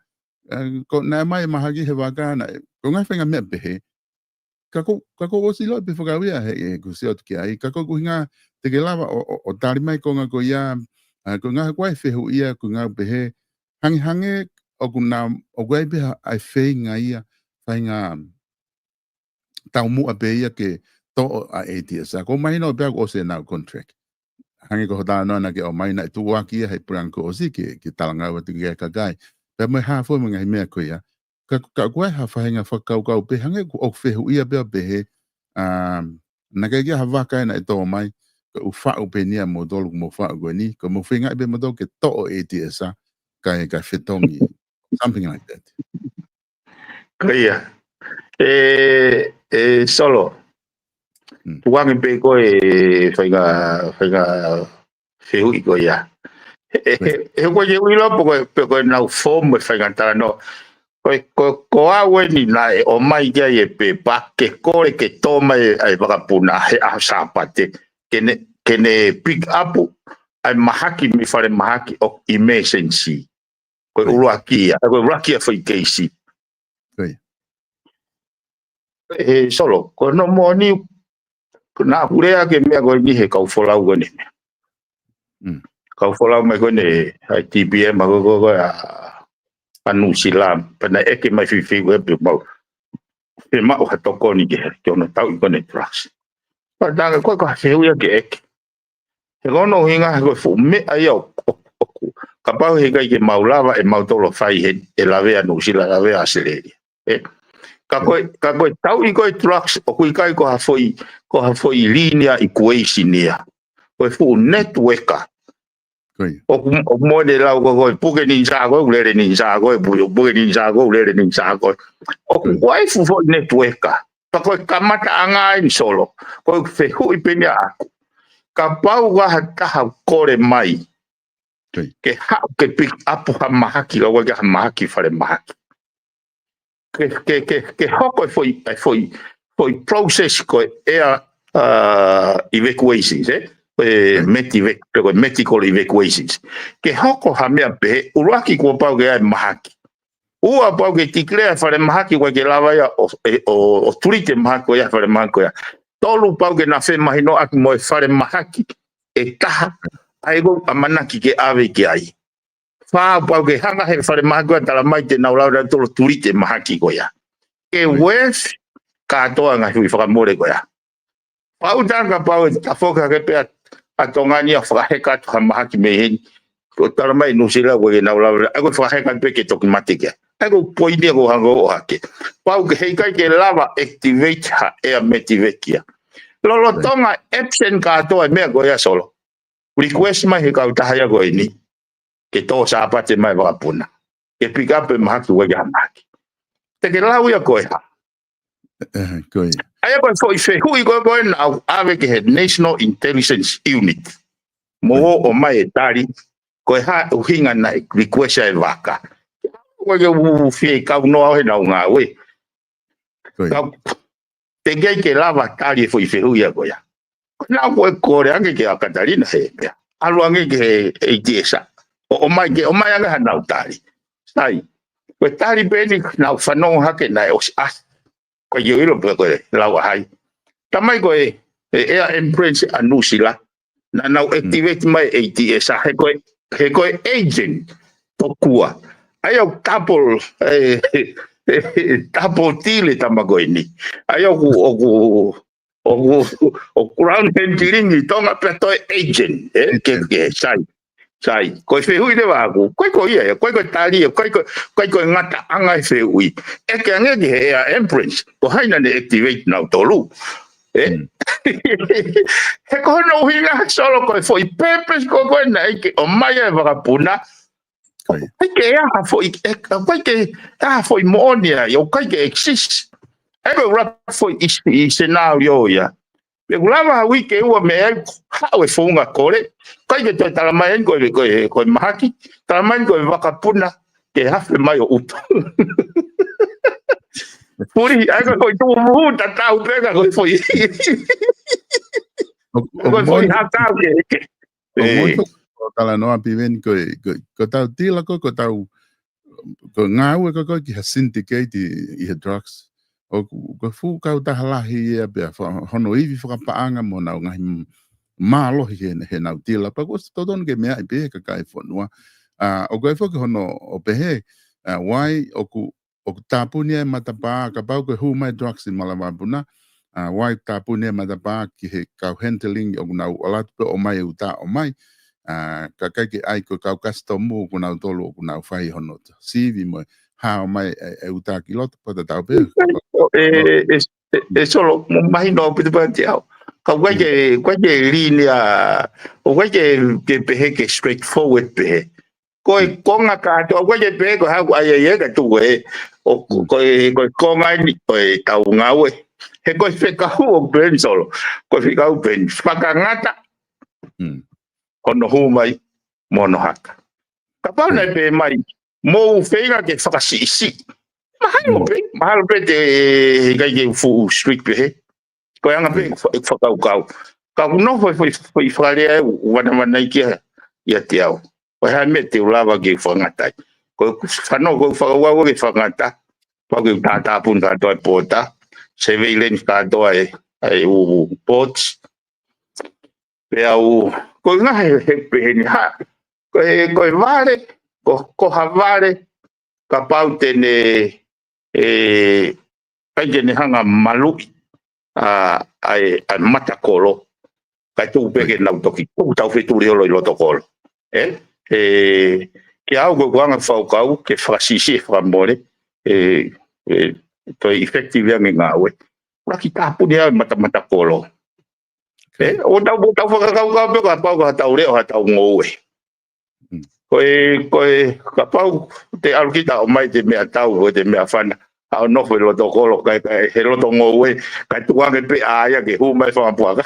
eh, ko e naʻe ʻomai e mahaki he vaka, naʻe, ko e ngaahi faʻahinga meʻa pehē. Ka ko, ka ko ʻosi ʻilo pē fakauia he, he ʻoku ou sio atu ki ai. Ka ko e ʻuhinga te ke lava ʻo, ʻo, ʻo tali mai e konga ko ia, ʻa, ko e ʻuhinga ko e fehuʻi ia, ko e ʻuhinga pehē, hangehangē ʻoku na, ʻoku ʻi ai pē ha, ʻa e feinga ia, faʻahinga taumuʻa pē ia ke toʻo ʻa e ATS. Ko e mahino pē ʻoku ʻosi ʻenau contract. Hangē ko hoʻo talanoa naʻa ke ʻomai, naʻe tuʻuaki ia he puleʻanga kuo ʻosi ke, ke talangau atu ki he kakai. Pea mo e hā fua mo e ngaahi meʻa ko ia. Ka, ka ʻoku ʻi ai ha faʻahinga fakakaukau pē hangē ʻoku, ʻoku fehuʻia pē ʻo pehē, um, naʻe ʻikai ke ʻi ai ha vaka ia naʻe tō mai, ko e ʻū faʻu pē eni ʻamoutolu ʻoku mou faʻu ko eni, ko hoʻomou feinga pē ʻamoutolu ke toʻo e ATS, kae, kae fetongi, something like that. Ko ia. ʻE, ʻe Solo. Hmm. Tukuange pē ko e faʻahinga, faʻahinga fehuʻi ko ia. He, he, he, he ʻoku ou ʻilo pē ko e, pē ko ʻenau form e faʻahinga talanoa. Ko e, ko, ko au eni naʻe ʻomai ki ai e pepa ke kole ke tō mai ʻa e vakapuna he ʻaho Sāpate. Ke ne, ke ne pick up ʻa e mahaki mei falemahaki ʻo emergency. Ko e Right. ʻuluaki ia, ko e ʻuluaki ia foʻi keisi. Right. ʻE Solo, ko hono moʻoni, ko naʻa ku lea ki he meʻa ko eni he kau folau ko eni. Mm. Kau folau mai ko eni, ʻa e TPM, ko, ko, ko, ʻa, ʻa Nuʻusila, pea naʻe ʻeke mai fifi ko e pē mau. Pea maʻu ha tokoni ke, ke ʻoua naʻa tauʻi ko eni drugs. Pea tā ko e, ko e fehuʻi ia ke ʻeke. He ko hono ʻuhinga he ko e fuʻu meʻa ia ʻo, ʻo, ʻoku. Kapau he ʻikai ke mau lava ʻe mautolu ʻo fai heni, ʻe lavea Nuʻusila, lavea ʻAositelēlia. ʻE? Ka ko e, ka ko e tauʻi ko e drugs, ʻoku ʻikai ko ha foʻi, ko ha foʻi linear equation ia. Ko e fuʻu network ia. Ko ia. ʻOku, ʻoku mo ʻene lau ko e, ko e puke ninja ko e, ʻoku lele ninja ko e, pu-, puke ninja ko e, ʻoku lele ninja ko e. ʻOku Ko ia. ko e fuʻu foʻi network ia. Pea ko e kamataʻanga eni Solo. Ko e fehuʻi pē eni ʻaʻaku. Kapau ko ha taha ʻoku kole mai. Ko ia. Ke haʻu ke pick up ha mahaki, ka ʻoku ʻikai ha mahaki falemahaki. Ke, ke, ke, ke hoko e foʻi, e foʻi, foʻi process ko e air, uh, evacuations, ē? Ko e Right. medevac, pe ko e medical evacuations. Ke hoko ha meʻa pehē, ʻuluaki kuo pau ke ʻi ai e mahaki. Ua pau ke declare falemahaki ʻoku ʻikai ke lava ia ʻo, ʻe, ʻo, ʻo treat e mahaki ko ia, falemahaki ko ia. Tolu pau ke na femahinoʻaki mo e falemahaki ʻe taha, ʻa ia ʻoku ʻamanaki ke ʻave ki ai. Fā pau ke hanga he falemahaki ko ia talamai te nau lava nautolu ʻo treat e mahaki ko ia. Ke Right. worth kātoa ngaahi hui fakamole ko ia. Pau tā kapau ʻe tafoki hake pē ʻa, ʻa Tonga ni ʻo fakaheka atu ha mahaki mei heni. Ko e talamai Nuʻusila ʻoku ʻikai ke nau lava, ʻa ia ko e fakaheka pē ke toki mate ki ai. ʻA ia ko e poini ia ʻoku ou hanga ʻo ʻohake. Pau ke heʻikai ke lava activate ha air medevac ia. Lolotonga absent kātoa e meʻa ko ia Solo. Request mai he kautaha ia ko eni. Ke tō Sāpate mai e vakapuna. Ke pick up e mahaki ʻoku ʻikai ha mahaki. Te ke lau ia ko e hā. ʻE, ko ia. ʻA ia ko e foʻi fehuʻi ko e, ko e naʻa ku ʻave ki he National Intelligence Unit. Mo Ko ia. ʻo ʻomai e tali, ko e hā ʻuhinga naʻe request ai e vaka. Ko e ke u fie kau noa ʻo he nau ngāue. Ko ia. Kau, te kei ke lava tali e foʻi fehuʻi ia ko ia. Naʻa ku ʻe kole ange kia Katalina he, pea. ʻAlu ange ki he ATS. ʻO, ʻomai ke, ʻomai ange ha nau tali. Sai. Ko e tali pē eni naʻa ku fanongo hake naʻe ʻosi ʻasi. Ko e ʻilo pē ko e lau ʻa hai. Talamai ko e, e Air Ambulance ʻa Nuʻusila. Naʻa nau activate mai e ATS ʻa he ko e, he ko e agent tokua. ʻA ia ʻoku double, e, double deal e tama ko eni. ʻA ia ʻoku, ʻoku, ʻoku, ʻoku ground handling ʻi Tonga pea toe agent, e, ke, ke, sai. Sai, ko e fehuʻi leva ʻaku, ko e ko ia, ko e ko e tali, ko e ko, ko e ko e ngataʻanga e fehuʻi. ʻEke ange ki he Air Ambulance, ko hai naʻa ne activate nautolu. E? He ko hono ʻuhinga Solo ko e foʻi purpose ko ko e naʻe ʻikai ke ʻomai e vakapuna. ʻIkai ke ʻi ai ha foʻi, e, ʻikai ke ʻi ai ha foʻi moʻoni ai, ʻoku ʻikai ke exist. ʻE ko e ʻuluaki foʻi ʻi, ʻi scenario ia. Pea ʻoku lava ha uike ua mei ai, haʻu e founga kole. ʻIkai ke toe tala mai eni ko e, ko e, ko e mahaki. Tala mai eni ko e vakapuna ke hafe mai ʻo ʻutu. Puli, ʻa ia ko e foʻi tuʻu muhu, tatau pē ka ko e foʻi. ʻOku, ʻoku Ko e foʻi moʻoni, hakau ke, ke. ʻoku moʻoni ʻe. ko, ko talanoa Piveni ko e, ko, ko ʻetau tila ko, ko ʻetau ko e ngāue ko ē ki ha syndicate ʻi, ʻi he drugs. ʻOku, ko e fuʻu kautaha lahi ia pea fa-, hono ivi fakapaʻanga mo honau ngaahi m-, mālohi he, heʻenau tila. Pea kuo ʻosi totonu ke meaʻi pē ʻe he kakai e fonua. ʻA, ʻoku ʻi ai foki hono ʻo pehē, ʻa, why ʻoku, ʻoku tāpuni ai e matapā, kapau ko e hū mai drugs ʻi Malavapuna, ʻa, why tāpuni ai e matapā ki he kau handling ʻoku nau ʻalu atu pē ʻo ʻomai e uta ʻo ʻomai. ʻA, ka ʻikai ke ʻai ko e kau kasitomu ʻoku nau tolu ʻoku nau fai hono sivi mo e hao mai e, e uta ki loto pea tatau pē. E, e, e, e Solo, mo mahino ʻaupito pē ʻiate au. Ka ʻoku ʻikai ke, ʻoku ʻikai ke linear, ʻoku ʻikai ke, ke pehē ke straightforward pehē. Ko e konga kātoa, ʻoku ʻikai ke pehē ko e hā ʻoku ʻai ai e ka tuku e, ʻo, ko e, ko e konga eni, ko e tau ngāue. He ko e fekau ʻoku pehē ni Solo, ko e fekau pehē ni, fakangata, hono hū mai, mo hono haka. Kapau naʻe pehē mai, mou feinga ke fakasiʻisiʻi. Mahalo pē, mahalo pē te, ʻikai ke fuʻu strict pehē. Ko e anga pē ʻeku fa-, ʻeku fakakaukau. Ka ʻoku nofo e foʻi, foʻi fakalea ʻoku vanavanaiki ia ʻiate au. Ko e hā e meʻa te u lava ke u fakangata ai. Ko e fanongo ko e fakakaukau ke fakangata. Pau ke u tātāpuni kātoa e pōta. Surveillance kātoa e, e ʻū ports. Pea u, ko e ngaahi he, he pehē ni ha, ko e, ko e vale, ko, ko ha vale, kapau te ne, e, ʻikai te ne hanga maluʻi, ʻa, ʻa e, ʻa e matakolo, kae tuku pē ke nau toki, tuku taufetuli holo ʻi loto kolo. E, e, ke au ko e kuanga fakakaukau, ke fakasiʻisiʻi e fakamole, e, e, toe effective ange ngāue. Ula ki tāpuni au e matamatakolo. E, ʻo tau, ʻo tau fakakaukau pē kapau ko ha tau leʻo ha tau ngoue. Ko e, ko e, kapau te ʻalu kita ʻo ʻomai te meʻa tau, ko te meʻa fana, haʻu ʻo nofo ʻi loto kolo, kae, kae, he loto ngoue, kae tuku ange pē ʻa ia ke hū mai fakapuaka.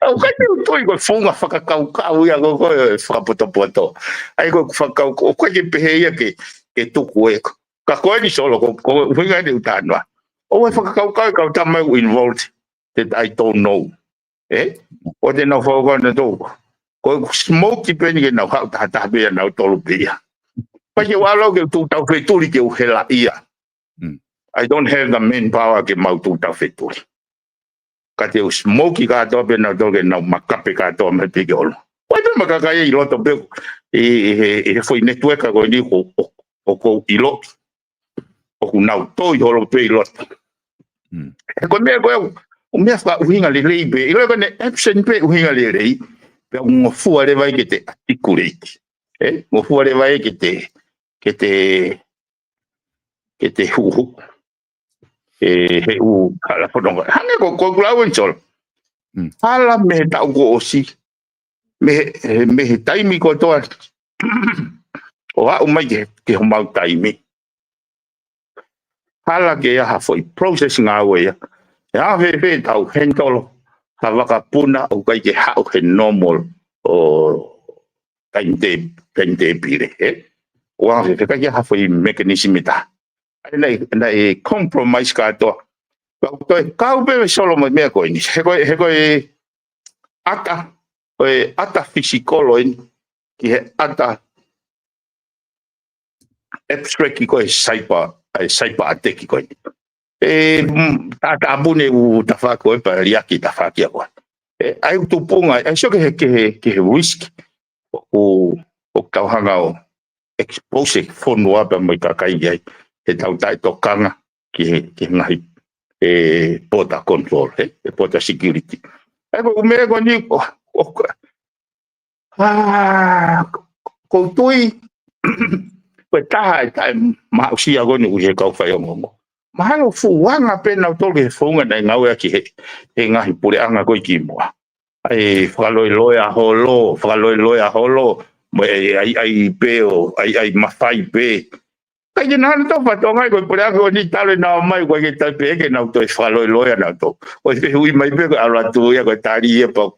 ʻOku ʻikai te u tui ko e funga fakakaukau ia ko, ko e fakapotopoto. ʻA ia ko e fakakaukau, ʻoku ʻikai ke pehē ia ke, ke tuku e, ka ko eni Solo, ko, ko e ʻuhinga eni ʻoku ou talanoa. ʻOku ʻi ai e fakakaukau e kau tama ʻoku involved, that I don't know. E? ʻO te nau fakakaukau nautolu. Ko e smoke pē eni ke nau haʻu tahataha pē ia nautolu pē ia. Pea ke u ʻalu au ke u tuʻu taufetuli ke u hela ia. I don't have the manpower ke mau tuʻu taufetuli. Ka te u smoke kātoa pē nautolu ke nau makape kātoa mai pē ke ʻalu. Ko e pē makakai ʻi loto pē ʻi, ʻi he, ʻi he foʻi network ko eni ʻoku, ʻoku, ʻoku ou ʻilo. ʻOku nau toi holo pē ʻi loto. He ko e meʻa ko e au, ʻo meʻa fakaʻuhinga lelei pē, ʻilo ko ʻene absent pē ʻuhinga lelei, pea ʻoku ngofua leva ai ke te articulate. E, ngofua leva ai ke te, ke te, ke te huhu. E, he ʻū hala fononga. Hangē ko, ko e kulau eni Solo. Hala mei he taʻu kuo ʻosi. Mei he, mei he taimi kotoa. ʻO aʻu mai ke, ke homau taimi. Hala ke ʻi ai ha foʻi process ngāue ia. ʻE ʻa fēfē tau handle ha vakapuna ʻoku ʻikai ke haʻu he normal ʻo taimi te, taimi te pile, e? ʻO ʻa fēfē ʻikai ke ʻi ai ha foʻi mechanism ʻe taha. ʻA ia naʻe, naʻe compromise kātoa. Kau toe kau pē Solo mo e meʻa ko eni. He ko e, he ko e ʻata, ko e ʻata fisikolo eni. Ki he ʻata abstract ko e cyber, ʻa e cyber attack ko eni. ʻE, mm, ta, taʻapuni ʻū tafaʻaki ko ē pea liʻaki tafaʻaki ʻa koe. ʻE, ʻai ʻū tupunga, ʻai sio ki he, ki he, ki he risk ʻoku, ʻoku tau hanga ʻo expose e fonua pea mo e kakai ai, he tau taʻetokanga ki he, ki he ngaahi, ʻe, border control, he, he border security. ʻA ia ko e ʻū meʻa ko eni, ʻo, ʻo, ʻa, ʻoku ou tui, ko e taha e taʻemaʻusia ko eni ʻoku ʻi he kau faiongoongo. Mahalo fuʻu anga pē nautolu he founga naʻe ngāueʻaki he, he ngaahi puleʻanga ko ē kimuʻa. ʻAi fakaloiloia holo, fakaloiloia holo, mo e ʻai, ʻai pē ʻo, ʻai, ʻai mafai pē. Kae ke nau hanga ʻo fatongia ko e puleʻanga ko eni talu ʻenau ō mai, ʻoku ʻikai ke tau pehē ke nau toe fakaloiloia nautolu. ʻOku fehuʻi mai pē ko e ʻalu atu ia ko e tali ia pau.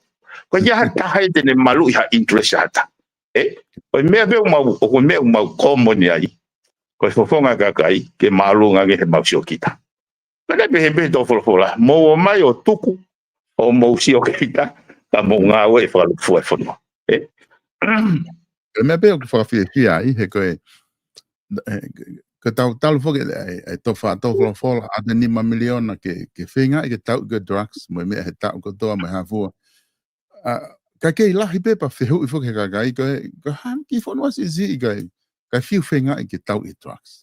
ʻOku ʻikai ha taha ia te ne maluʻi ha interest ʻa ha taha. ʻE, ko e meʻa pē ʻoku mau, ʻoku meʻa ʻoku mau common ai. Ko e fofonga kakai, ke māʻolunga ange he mau siokita. Pea naʻe pehē pē ʻe he tō folofola, mou ō mai ʻo tuku, ʻo mou siokita, ka mou ngāue ʻi he fakalūkufua e fonua. ʻE? Ko e meʻa pē ʻoku fakafiefia ai, he ko e, ʻe, ko e tau talu foki, ʻe, ʻe, tō fa-, tō folofola, ʻa e nima miliona ke, ke feinga ke tau ko e drugs, mo e meʻa he taʻu kotoa, mo e hā fua. ʻA, ka kei lahi pē pea fehuʻi foki he kakai, ko e, ko e hā e kiʻi fonua siʻisiʻi ka, ka fiu feinga ke tau e drugs.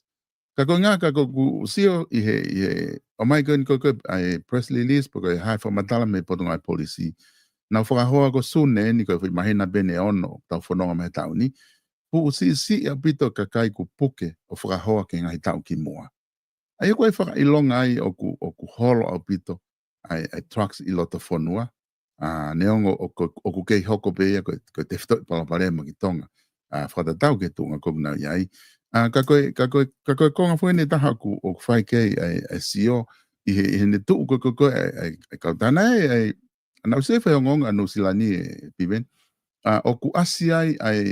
Ka ko e ʻuhinga ka ko ʻeku sio ʻi he, ʻi he, ʻomai ko eni ko e, ko e, ʻa e press release, pe ko e hā e fakamatala mei he Potungāue Polisi. Nau fakahoa ko Sune eni ko e foʻi māhina pē ʻe ono, tau fononga mai he taʻu ni. Fuʻu siʻisiʻi ʻaupito kakai kuo puke ʻo fakahoa ki he ngaahi taʻu kimuʻa. ʻA ia ko e fakaʻilonga ai ʻoku, ʻoku holo ʻaupito ʻa e, ʻa e drugs ʻi loto fonua. ʻA, neongo ʻoku, ʻoku kei hoko pē ia ko e, ko e tefitoʻi palopalema ki Tonga. ʻA, fakatatau ki he tuʻunga ko ē ʻoku nau ʻi ai. ʻA, ka ko e, ka ko e, ka ko e konga foʻi eni ʻe taha ʻoku, ʻoku fai ki ai ʻa e, ʻa e sio, ʻi he, ʻi heʻene tuʻu ko ē, ko e, ko e, ʻa e, ʻa e, ʻa e kautana ē, ʻa e, ʻa naʻa ku sio he ongoongo ʻa Nuʻusila ni ē, Piven. ʻA, ʻoku ʻasi ai ʻa e,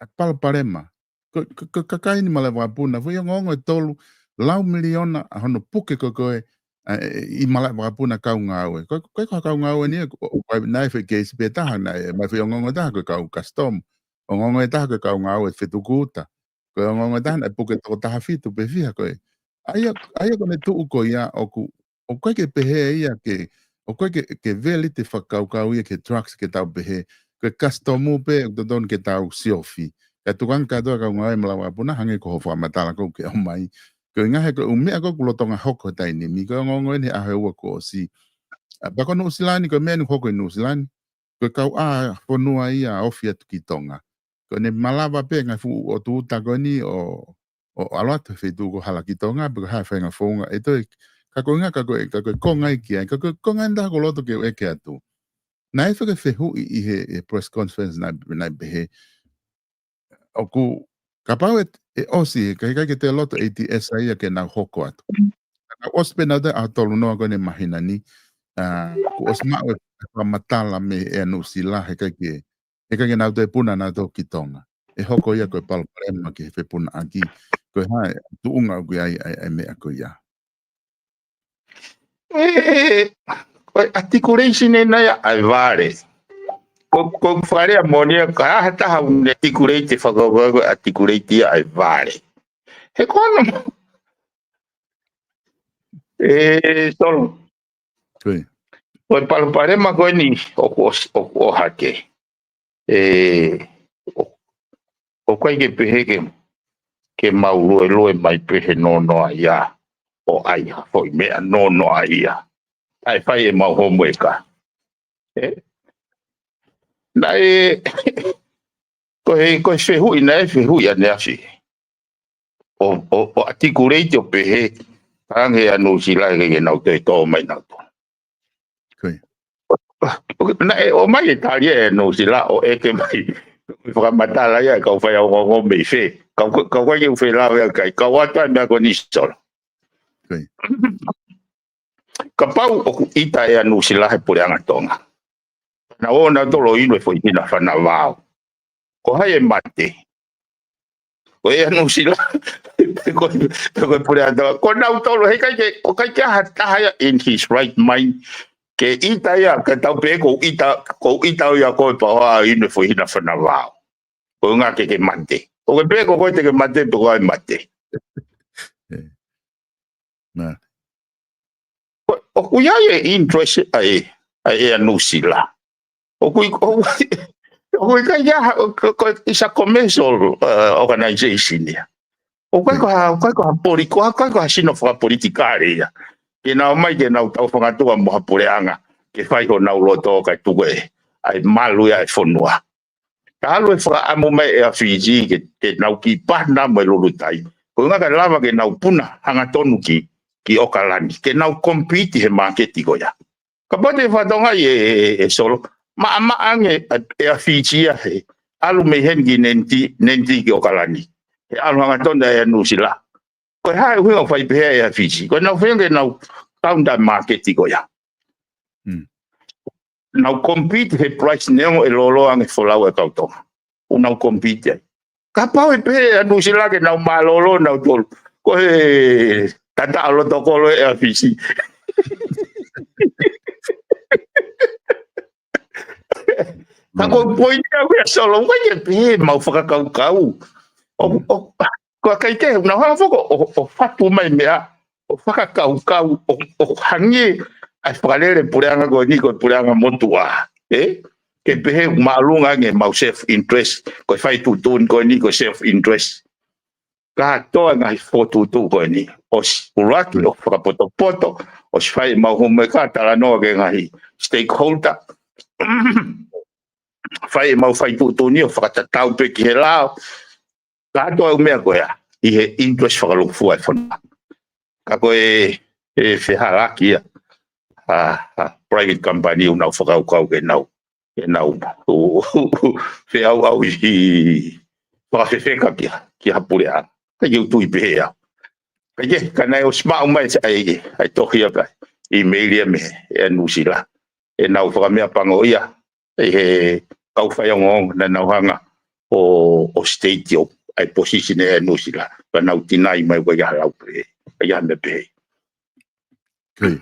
ʻa e palopalema. Ko, ko, ko e kakai ni malaʻe vakapuna, foʻi ongoongo ʻe tolu, lau miliona ʻa hono puke ko ē ko ē, ʻa, ʻi malaʻe vakapuna kau ngāue. Ko, ko, ko e kau ngāue ni, ʻo, ʻo, ʻo, naʻe foʻi keisi pē taha, naʻe, ʻomai foʻi ongoongo ʻe taha, ko e kau custom. Ongoongo ʻe taha, ko e kau ngāue fetuku uta. Ko e ongoongo ʻe taha, naʻe puke toko taha fitu pe fiha ko ē. ʻA ia, ʻa ia ko ʻene tuʻu ko ia ʻoku, ʻoku ʻikai ke pehē ia ke, ʻoku ʻikai ke, ke valid e fakakaukau ia ki he drugs ke tau pehē, ko e custom pē ʻoku totonu ke tau siofi. Ka tukanga kātoa kau ngāue malaʻe vakapuna hangē ko hoʻo fakamatala ko ē ke ʻomai. Ko e ʻuhinga he ko e ʻū meʻa ko ē ʻoku lolotonga hoko he taimi ni, ko e ongoongo eni he ʻaho ʻe ua kuo ʻosi. ʻA, pea ko Nuʻusila ni, ko e meʻa ni ʻoku hoko ʻi Nuʻusila ni, ko e kau ʻā fonua ia ʻoku ofi atu ki Tonga. Ko ʻene malava pē ngaahi fuʻu ʻotu uta ko eni ʻo, ʻo ʻalu atu he feituʻu ko Hala ki Tonga, pe ko e hā e faʻahinga founga. ʻE toe, ka ko e ʻuhinga, ka ko e, ka ko e konga ia ki ai, ka ko e konga ʻe taha ʻoku ou loto ke u ʻeke atu. Naʻe fai e fehuʻi ʻi he, he press conference naʻe, naʻe pehē. ʻOku, kapau ʻe, ʻe ʻosi, he ʻikai, ʻikai ke toe loto ʻe ATS ia ke nau hoko atu. Ka nau ʻosi pē nautolu ʻaho tolu noa ko eni māhina ni, ʻa, kuo ʻosi maʻu e fakamatala mei he ʻEa Nuʻusila, he ʻikai ke, he ʻikai ke nau toe puna nautolu ki Tonga. ʻE hoko ia ko e palopalema ki he fepunaʻaki, ko e hā e tuʻunga ʻoku ʻi ai, ʻa e, ʻa e meʻa ko ia. ʻE, ko e articulation ʻena ia ʻa e vale. Ko, ko e fakalea moʻoni ia, ka ʻi ai ha taha ʻoku ne articulate e fakakaukau ko e articulate ia ʻa e vale. He ko hono, ʻe, Solo. Ko e. Ko e palopalema ko eni ʻoku ʻos-, ʻoku ʻohake. ʻE, ʻo, ʻoku ʻikai ke pehē ke, ke mau luelue mai pē he nonoʻa ia ʻo ʻai ha foʻi meʻa nonoʻa ia. ʻAi fai ʻemau homework. ʻE? Naʻe, ko e, ko e fehuʻi naʻe fehuʻi ʻaneafi. ʻO, ʻo, ʻo articulate ʻo pehē, hangē ʻa Nuʻusila ʻikai ke nau toe tō mai nautolu. Ko ia. Naʻe ʻomai e tali ʻe Nuʻusila ʻo ʻeke mai. Fakamatala ia, kau faiongoongo mei fē. Kau, kau ʻikai ke u felāveʻi ʻa e kakai, kau ʻoatu ʻa e meʻa ko eni Solo. Ko ia. Kapau ʻoku ʻita ʻe ʻa Nuʻusila he puleʻanga Tonga. Naʻa nau ō nautolu ʻo inu e foʻi hina fana vao. Ko hai ʻe mate? Ko ʻEa Nuʻusila. Ko, ko e puleʻanga Tonga. Ko nautolu, he ʻikai ke, ʻoku ʻikai ke ʻi ai ha taha ia in his right mind. Ke ʻita ia, ke tau pehē ʻoku ʻita, ʻoku ʻita ia ko e pau ʻa inu e foʻi hina fana vao. Ko e ʻuhinga ke ke mate. ʻOku ke pehē ko koe te ke mate, pe ko hai ʻe mate. ʻE. Nā. ʻOku ʻi ai e interest ʻa e, ʻa e Air New Zealand. ʻOku ʻi-, ʻoku ʻi-, ʻoku ʻikai ha, ko, ko, it's a commercial, uh, organization ia. ʻOku ʻikai ko ha, ʻoku ʻikai ko ha poli-, ʻoku ʻikai ko ha sino fakapolitikale ia. Ke nau ō mai ke nau tau fangatua mo ha puleʻanga ke fai honau loto kae tuku e, ʻa e malu ia ʻa e fonua. Ka ʻalu e fakaʻamu mai ʻa Fiji ke, ke nau kiʻi pātena mo e Lulutai. Ko e ʻuhinga kae lava ke nau puna hangatonu ki, ki ʻOkalani. Ke nau compete he māketi ko ia. Kapau te fatongia e, e, e Solo. Maʻamaʻa ange ʻa, ʻa Fiji ia he ʻalu mei heni ki Nadi, Nadi ki ʻOkalani. He ʻalu hangatonu ʻa Nuʻusila. Ko e hā e ʻuhinga ʻoku fai pehē ʻa Fiji. Ko ʻenau feinga ke nau counter māketi ko ia. Mm. Nau compete he price neongo ʻe lōloa ange folau ʻa e kau Tonga. ʻOku nau compete ai. Kapau ʻe pehē ʻa Nuʻusila ke nau mālōlō nautolu. Ko e tataʻo loto kolo ʻa Fiji. Ka ko e poini ʻaʻaku ia Solo, ʻoku ʻikai ke pehē mau fakakaukau. ʻO, ʻo, ko e kakai ke, nau hanga foki ʻo, ʻo fatu mai meʻa, ʻo fakakaukau, ʻo, ʻo hangē ʻa e fakalele puleʻanga ko eni ko e puleʻanga motuʻa. ʻE? Ke pehē māʻolunga ange mau self interest, ko e fai tuʻutuʻuni ko eni ko e self interest. Kātoa ngaahi fokotuʻutuʻu ko eni. ʻOsi ʻuluaki ʻo fakapotopoto, ʻosi fai mau home ka talanoa ki he ngaahi stakeholder. Fai mau fai tuʻutuʻuni ʻo fakatatau pē ki he lao. Kātoa e ʻū meʻa ko ia, ʻi he interest fakalūkufua ʻa e fonua. Ka ko e, e fehālaaki ia, ʻa, ʻa private company ʻoku nau fakakaukau ke nau, ke nau, ʻo, ʻo, ʻo, feʻauʻauhi fakafefeka ki ha, ki ha puleʻanga. ʻIkai ke u tui pehē au. ʻIkai ke, ka naʻe ʻosi maʻu mai ʻa e, ʻa e tohi ʻa e email ia mei he Nuʻusila. ʻEnau fakameʻapango ia, ʻi he kau faiongoongo naʻa nau hanga ʻo, ʻo state ʻo, ʻa e position ʻa Nuʻusila. Ka nau tinai mai ʻoku ʻikai ha lau pehē, ʻikai ha meʻa pehē. Okay.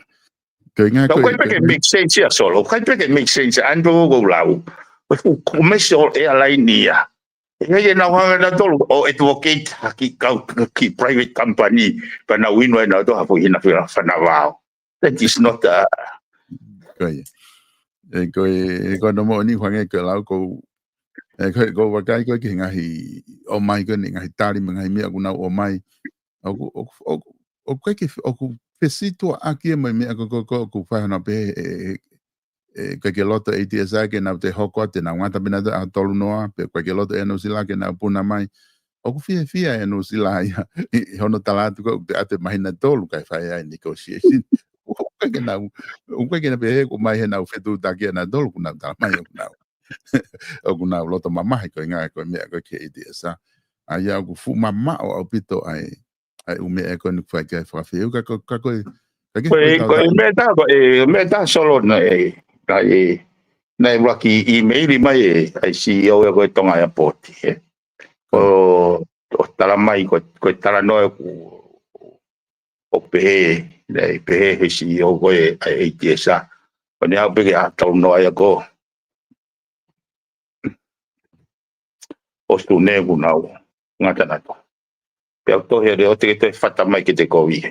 Okay, ngā Ka ko ʻoku ʻikai pē ke make sense ia Solo, ʻikai pē ke make sense, ʻa eni pē ʻoku ou lau. Ko e fuʻu commercial airline ia. ʻE ʻikai ke nau hanga nautolu ʻo advocate ha kiʻi kau, kiʻi private company, pea nau inu ai nautolu ha foʻi hina fila fanavao. That is not a Ko ia. ʻE, ko e, ʻe, ko hono moʻoni ʻoku hangē ko e lau ko, ʻe, ko, ko e vakai ko e ki he ngaahi ʻomai ko eni, ngaahi tali mo e ngaahi meʻa ʻoku nau ʻomai. ʻOku, ʻoku, ʻoku, ʻoku ʻikai ke, ʻoku fesituʻaki ia mo e meʻa ko, ko, ko, ʻoku fai hano pehē, ʻe, ʻe, ʻe, ʻikai ke loto ʻe ATSI ke nau toe hoko atu, te nau ngata pē nautolu ʻa tolu noa, pe ʻikai ke loto ʻe Nuʻusila ke nau puna mai. ʻOku fiefia ʻe Nuʻusila ia, ʻi, ʻi hono tala atu ko, ʻoku toe ʻatu e māhina ʻe tolu kae fai ai negotiation. ʻOku ʻikai ke nau, ʻoku ʻikai ke nau pehē ʻoku ʻomai heʻenau fetuʻutaki ʻanautolu, ʻoku nau tala mai ʻoku nau, ʻoku nau loto mamahi ko e ngaahi ko e meʻa ko e ki he ATSI. ʻA ia ʻoku fuʻu mamaʻo ʻaupito ʻa e, ʻa e ʻū meʻa ko eni ʻoku fai ki ai e fakafeʻiloaki ka ko, ka ko e, ka ke Ko e, fai ko e tau meʻa tā, ko e meʻa tā Solo naʻe, naʻe, naʻe ʻuluaki email mai ʻe, ʻa e CEO ʻa e ko e Tonga Airport, ʻe. ʻO, ʻo tala mai, ko, ko e talanoa ʻoku, ʻo pehē, naʻe pehē he CEO ko e ʻa e ATSI. Ko ʻene aʻu pē ki he ʻa tolu noa ia ko. ʻOsi tuʻu ne ʻoku nau ngata nautolu. Pea ʻoku tohi ʻa e ʻoku te ke toe fata mai ke te kovi he.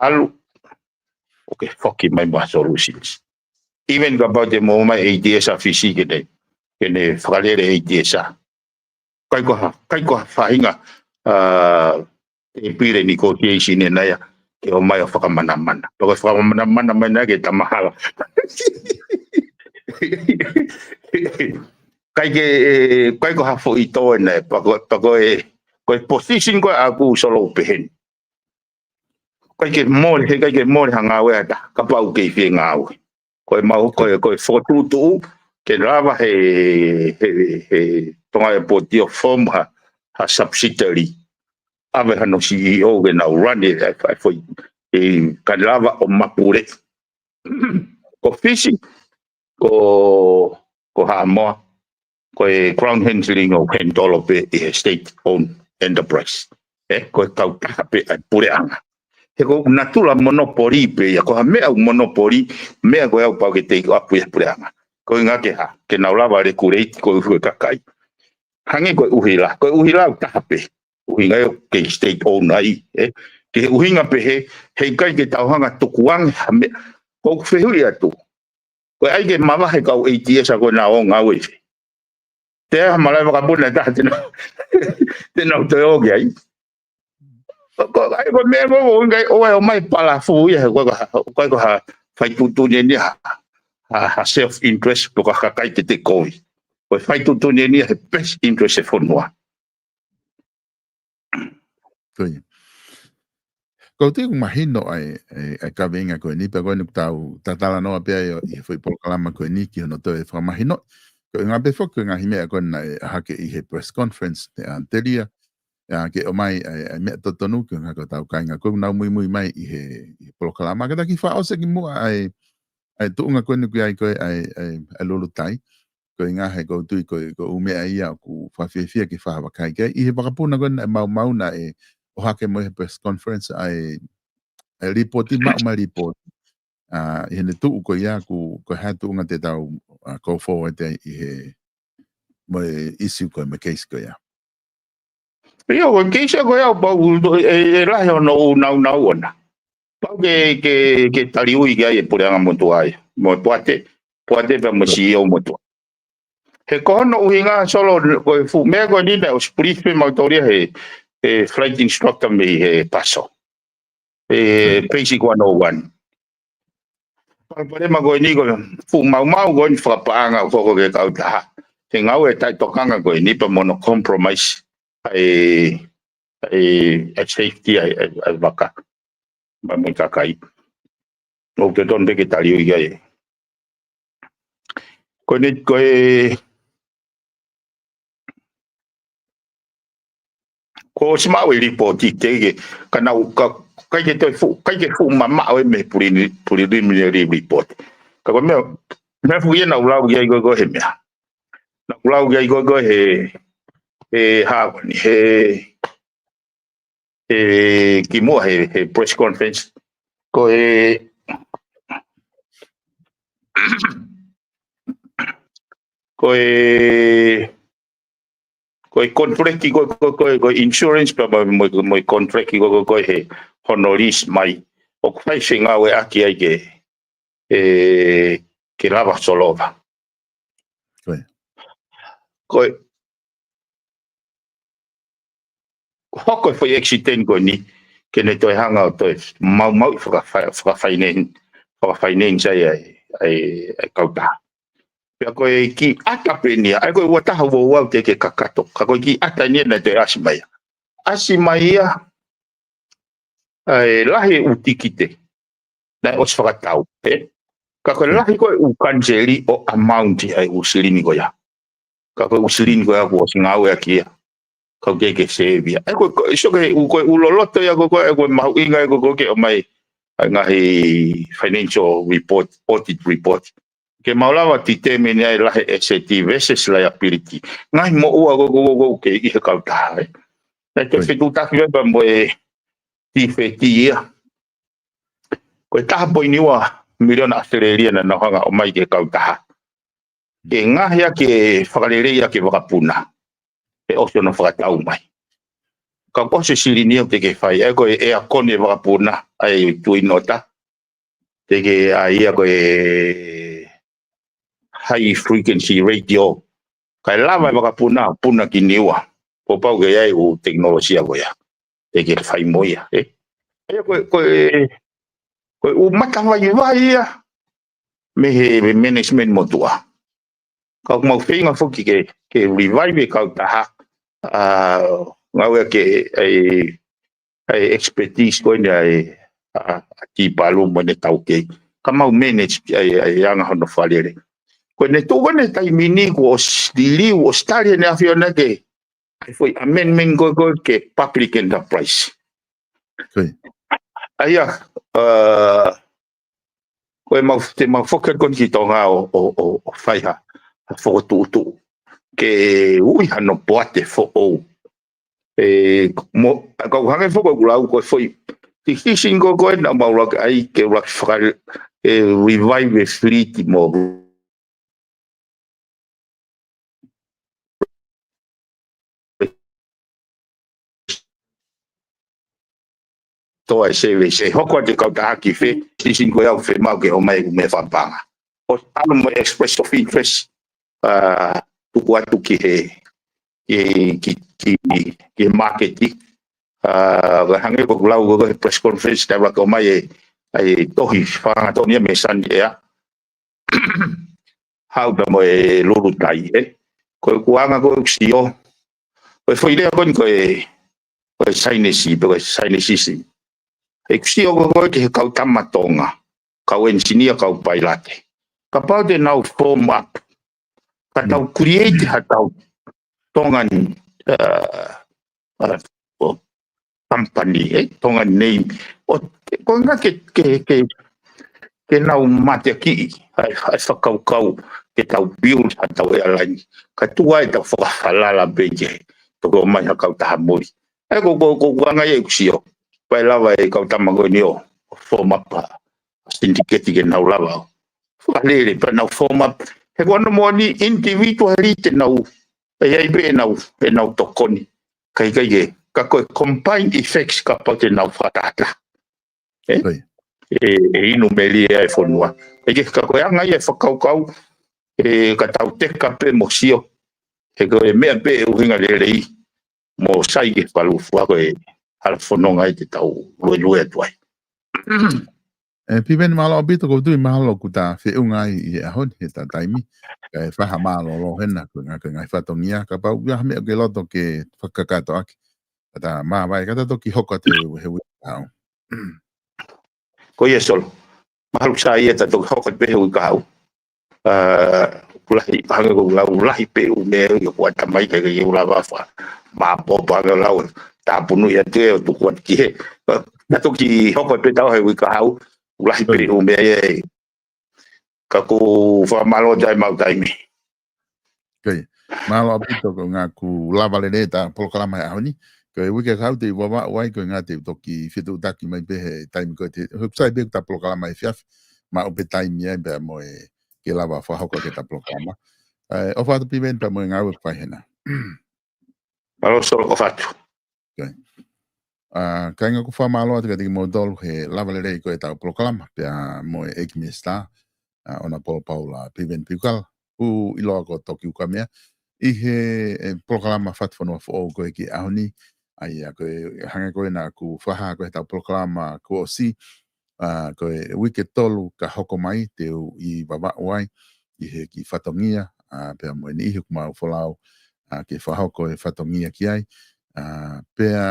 ʻAlu, ʻoku ke foki mai mo ha solutions. Even kapau te mou ō mai ATSI ʻa Fisi ke ne, ke ne fakalele ATSI. ʻIkai ko ha, ʻikai ko ha faʻahinga, ʻa, tēpile negotiation ʻena ia, ke ō mai ʻo fakamanamana. Pea ko e fakamanamana mai ʻena ke tamahala. ʻIkai ke, ʻe, ʻikai ko ha foʻi tō ʻena, pea ko, pea ko e, ko e position ko ē ʻaʻaku Solo ʻoku pehē ni. ʻIkai ke mole, he ʻikai ke mole ha ngāue ʻa ha taha, kapau ʻoku kei fie ngāue. Ko e mau, ko e, ko e fokotuʻutuʻu, ke lava he, he, he Tonga Airport ʻo form ha, ha subsidiary. ʻAve hano CEO ke nau run ʻa e, ʻa e foʻi, ʻe, kae lava ʻo mapule. Ko Fisi, ko, ko Haʻamoa, ko e ground handling ʻoku handle pē ʻe he state owned enterprise. ʻE, ko e kautaha pē ʻa e puleʻanga. He ko e natula monopoly pē ia, ko ha meʻa ʻoku monopoly, meʻa ko ē ʻoku pau ke take up ʻe he puleʻanga. Ko e ʻuhinga ke hā, ke nau lava regulate koeʻuhi ko e kakai. Hangē ko e ʻuhila, ko e ʻuhila ʻoku taha pē. ʻUhinga ia ʻoku kei state owned ai, ʻe. Ki he ʻuhinga pehē, heʻikai ke tau hanga tukuange ha meʻa. Ko ʻeku fehuʻi atu, ko e ʻai ke mavahe kau A T S ko ena ʻo ngāue fē? Te ha malaʻe vakapuna ʻe taha te nau, te nau toe ō ki ai. Ko, ko, ʻai ko e meʻa ko, ko, ʻikai ʻoua ʻe ʻomai palafu ia, he ko, ko, ko, ko ha fai tuʻutuʻuni eni ha, ha, ha self interest pe ko ha kakai ke te kovi. Ko e fai tuʻutuʻuni eni he best interest e fonua. Ko ia. Ko u tui ʻoku mahino ai, e, e kaveinga ko eni, pea ko eni ʻoku tau tatalanoa pē ai ʻi he foʻi polokalama ko eni ki hono toe fakamahino. Ko e ngaahi pē foki, ko e ngaahi meʻa ko ena ʻe ʻohake ʻi he press conference te antelia. ʻA, ke ʻomai, ʻa, ʻa, meʻa totonu ki he ngaahi ko tau kāinga ko ē ʻoku nau muimui mai ʻi he, ʻi he polokalama. Ka ta kiʻi fakaʻosi ki muʻa ʻa e, ʻa e tuʻunga ko eni ʻoku ʻi ai ko ē ʻa e, ʻa e, ʻa e Lulutai. Ko e ngaahi he ko u tui ko e, ko e ʻū meʻa ia ʻoku fakafiefia ke fakavakai ki ai. ʻI he vakapuna ko ena ʻe maumau naʻe ʻohake mo e he press conference ʻa e, ʻa e lipoti, maʻu mai lipoti. ʻA, ʻi heʻene tuʻu ko ia ʻoku, ko e hā e tuʻunga te tau, ʻa, go forward ai ʻi he, mo e issue ko ē, mo e case ko ia. ʻIo, ko e case ko ia ʻoku pau, e, e lahi hono ʻū naunau ʻona. Pau ke, ke, ke taliui ki ai e puleʻanga motuʻa ia. Mo e poate, poate pea mo e C E O motuʻa. He ko hono ʻuhinga Solo, ko e fuʻu meʻa ko eni naʻe ʻosi brief pē mautolu ia he, he flight instructor mei he Paso. E, basic one oh one. Palopalema ko eni ko e fuʻu maumau ko eni fakapaʻanga ʻoku hoko ki he kautaha. He ngāue e taʻetokanga ko eni pea mo hono compromise ʻa e, ʻa e, ʻa e safety ʻa e, ʻa e, ʻa e vaka. Mo e, mo e kakai. ʻOku totonu pē ke taliui ki ai. Ko eni, ko e, ko ʻosi maʻu e lipoti te ke, ka nau, ka, ʻikai ke toe fuʻu, ʻikai ke fuʻu mamaʻo e meʻa puli, preliminary report. Ka ko e meʻa, meʻa fuʻu ia naʻa ku lau ki ai ko e, ko e he meʻa. Naʻa ku lau ki ai ko e, ko e he, he hā ko eni, he, he kimuʻa he, he press conference. Ko e, ko e, ko e contract ko, ko, ko, ko e insurance pea mo, mo, mo e contract ko, ko, ko e he hono lease mai. ʻOku fai fengāueʻaki ai ke, e, ke lava solova. Ko e. Ko e, hoko e foʻi accident ko eni, ke ne toe hanga ʻo toe maumauʻi fakafa-, fakafinance, fakafinance ai, ai, ai, ai kautaha. Pea ko e kiʻi ʻata pē eni ia, ʻa ia ko e ua taha ua ua te ke kakato, ka ko e kiʻi ʻata eni ia naʻe toe ʻasi mai ia. ʻAsi mai ia, ʻa e lahi ʻū tikite naʻe ʻosi fakatau, ē? Ka ko e lahi ko e ʻū kaniseli ʻo amount ʻa e ʻū silini ko ia. Ka ko e ʻū silini ko ia kuo ʻosi ngāueʻaki ia. Ka ʻoku ʻikai ke save ia. ʻA ia ko e, ko e, so ko e ʻū, ko e ʻū loloto ia ko e, ko e, ko e mahuʻinga ia ko e, ko e ke ʻomai ʻa e ngaahi financial report, audit report. Ke mau lava determine ai lahi asset versus liability. Ngaahi moʻua ko e, ko e, ko e, ko e ke ʻi he kautaha, ē. Naʻe toe fetuʻutaki mai pea mo e T thirty ia. Ko e taha poini ua miliona ʻAositelēlia naʻa nau hanga ʻo ʻomai ki he kautaha. Ke ngaohi ʻaki e fakalelei ʻaki e vakapuna. ʻE ʻosi hono fakatau mai. Ka ko e silini ʻoku teʻeki fai, ʻa ia ko e ʻea koni e vakapuna, ʻa e Twin Otter. Teʻeki ai ia ko e high frequency radio. Kae lava e vakapuna, puna ki Niua. Kuo pau ke ʻi ai e ʻū tekinolosia ko ia. Teʻeki fai mo ia, ē? ʻA ia ko e, ko e, ko e ʻū matavaivai ia mei he, mei he management motuʻa. Ka ʻoku mau feinga foki ke, ke revive e kautaha, ʻa, ngāueʻaki e, ʻa e expertise ko eni ʻa e, ʻa, ʻa Tipalu mo ʻene taukei. Ka mau manage ʻa e, ʻa e anga hono fakalele. Ko ʻene tuʻu ko eni he taimi ni kuo ʻosi liliu ʻe ʻAositelēlia ʻEne ʻAfiona ke, ʻa e foʻi amendment ko e, ko e ke public enterprise. Ko ia. ʻA ia, ʻa, ko e mau, te mau foki ko eni ki Tonga ʻo, ʻo, ʻo, ʻo fai ha, ha fokotuʻutuʻu. Ke ui hano poate foʻou. ʻE, mo, ka u hanga foki ʻo lau ko e foʻi, ki, ki sini ko e ko e naʻa mau lau ai ke lau faka, e, revive e fleet mo. toa e service, ʻe hoko atu e kautaha ki fē, siʻisiʻi ko e ʻaho fē maʻu ke ʻomai ʻeku meʻa fakapaʻanga. ʻO ʻalu mo e express of interest, ʻa, tuku atu ki he, ki, ki, ki, ki he māketi. ʻA, ka hangē ko ʻeku lau ko ē he press conference, taimi ʻoku ʻomai e, e tohi fakaangatongia mei Sunday Air. Haʻu pea mo e lulu tai, ē. Ko ʻeku anga ko ē ʻeku sio. Ko e foʻi lea ko eni ko e, ko e saienisi, pe ko e saienisi. ʻEku sio ko ē ki he kau tama Tonga, kau engineer, kau pailate. Kapau te nau form up, ka tau create ha tau Tongan, uh, uh, company, ē, Tongan name. ʻO, ko e ʻuhinga ke, ke, ke, ke nau mateakiʻi ʻa e, ʻa e fakakaukau ke tau build ha tau airline. Ka tuai tau fakafalala pē ke toki ʻomai ha kautaha muli. ʻE ko, ko, ko, ko e anga ia ʻeku sio. Pea lava e kau tama ko eni ʻo form up ha syndicate ke nau lava ʻo fakalele pea nau form up. He ko hono moʻoni individually te nau, ʻe ʻi ai pē ʻenau, ʻenau tokoni. Ka ʻikai ke, ka ko e combined effects kapau te nau fakatahataha. Ē? ʻE, ʻe inu melie ʻa e fonua. ʻIkai ke, ka ko e anga ia e fakakaukau, ʻe, ka tau teka pē mo sio. He ko e meʻa pē ʻe ʻuhinga lelei mo sai ke palufua ko e hala fononga ʻe te tau luelue atu ai. ʻE, Piveni, mālō ʻaupito. ʻOku ou tui mahalo kuo ta feʻunga ai ʻi he ʻaho ni he ta taimi. Kae fai ha mālōlō hena ko e ngaahi, ko e ngaahi fatongia, kapau ʻoku ʻi ai ha meʻa ʻoku ke loto ke fakakakato ʻaki. Ka ta māvae, ka ta toki hoko atu he, he uike kahaʻu. Ko ia Solo. Mahalo sai ia ta toki hoko atu pē he uike kahaʻu. ʻA, ʻoku lahi, hangē ko e lau, lahi pē ʻū meʻa ʻoku ʻatamai ka ke u lava fa. Māpō pē hangē lau, tāpuni atu ē ʻo tuku atu ki he. Ta toki hoko pē tau he uike kahaʻu, ʻoku lahi pē ʻū meʻa ia ē. Ka ʻoku ou fakamālō atu ai maʻu taimi. Ko ia. Mālō ʻaupito ko e ʻuhinga kuo lava lelei ʻeta polokalama he ʻaho ni. Ko e uike kahaʻu te u Vavaʻu ai, ko e ʻuhinga te u toki fetuʻutaki mai pē he taimi ko ē te, he ʻoku sai pē ʻeta polokalama efiafi. Maʻu pē taimi ai pea mo e ke lava fakahoko ʻaki ʻeta polokalama. ʻE, ʻofa atu Piveni pea mo e ngāue ʻoku fai hena. Mālō Solo, ʻofa atu. Okay. ʻA, kāinga, ʻoku ou fakamālō atu kiate kimoutolu he lava lelei ko ē ʻetau polokalama, pea mo e ʻEiki Minisitā, ʻa, ʻOnapolo Paula Piveni Piukala, ʻoku ʻiloa ko Tokiukamea, ʻi he, e, polokalama Fatufonua Foʻou ko ē ki he ʻaho ni, ʻa ia ko e hangē ko ē naʻa ku fakahā ko ē heʻetau polokalama kuo ʻosi, ʻa, ko e uike tolu ka hoko mai te u ʻi Vavaʻu ai, ʻi he kiʻi fatongia, ʻa, pea mo e niʻihi ʻoku mau folau, ʻa, ke fakahoko e fatongia ki ai, ʻa, pea,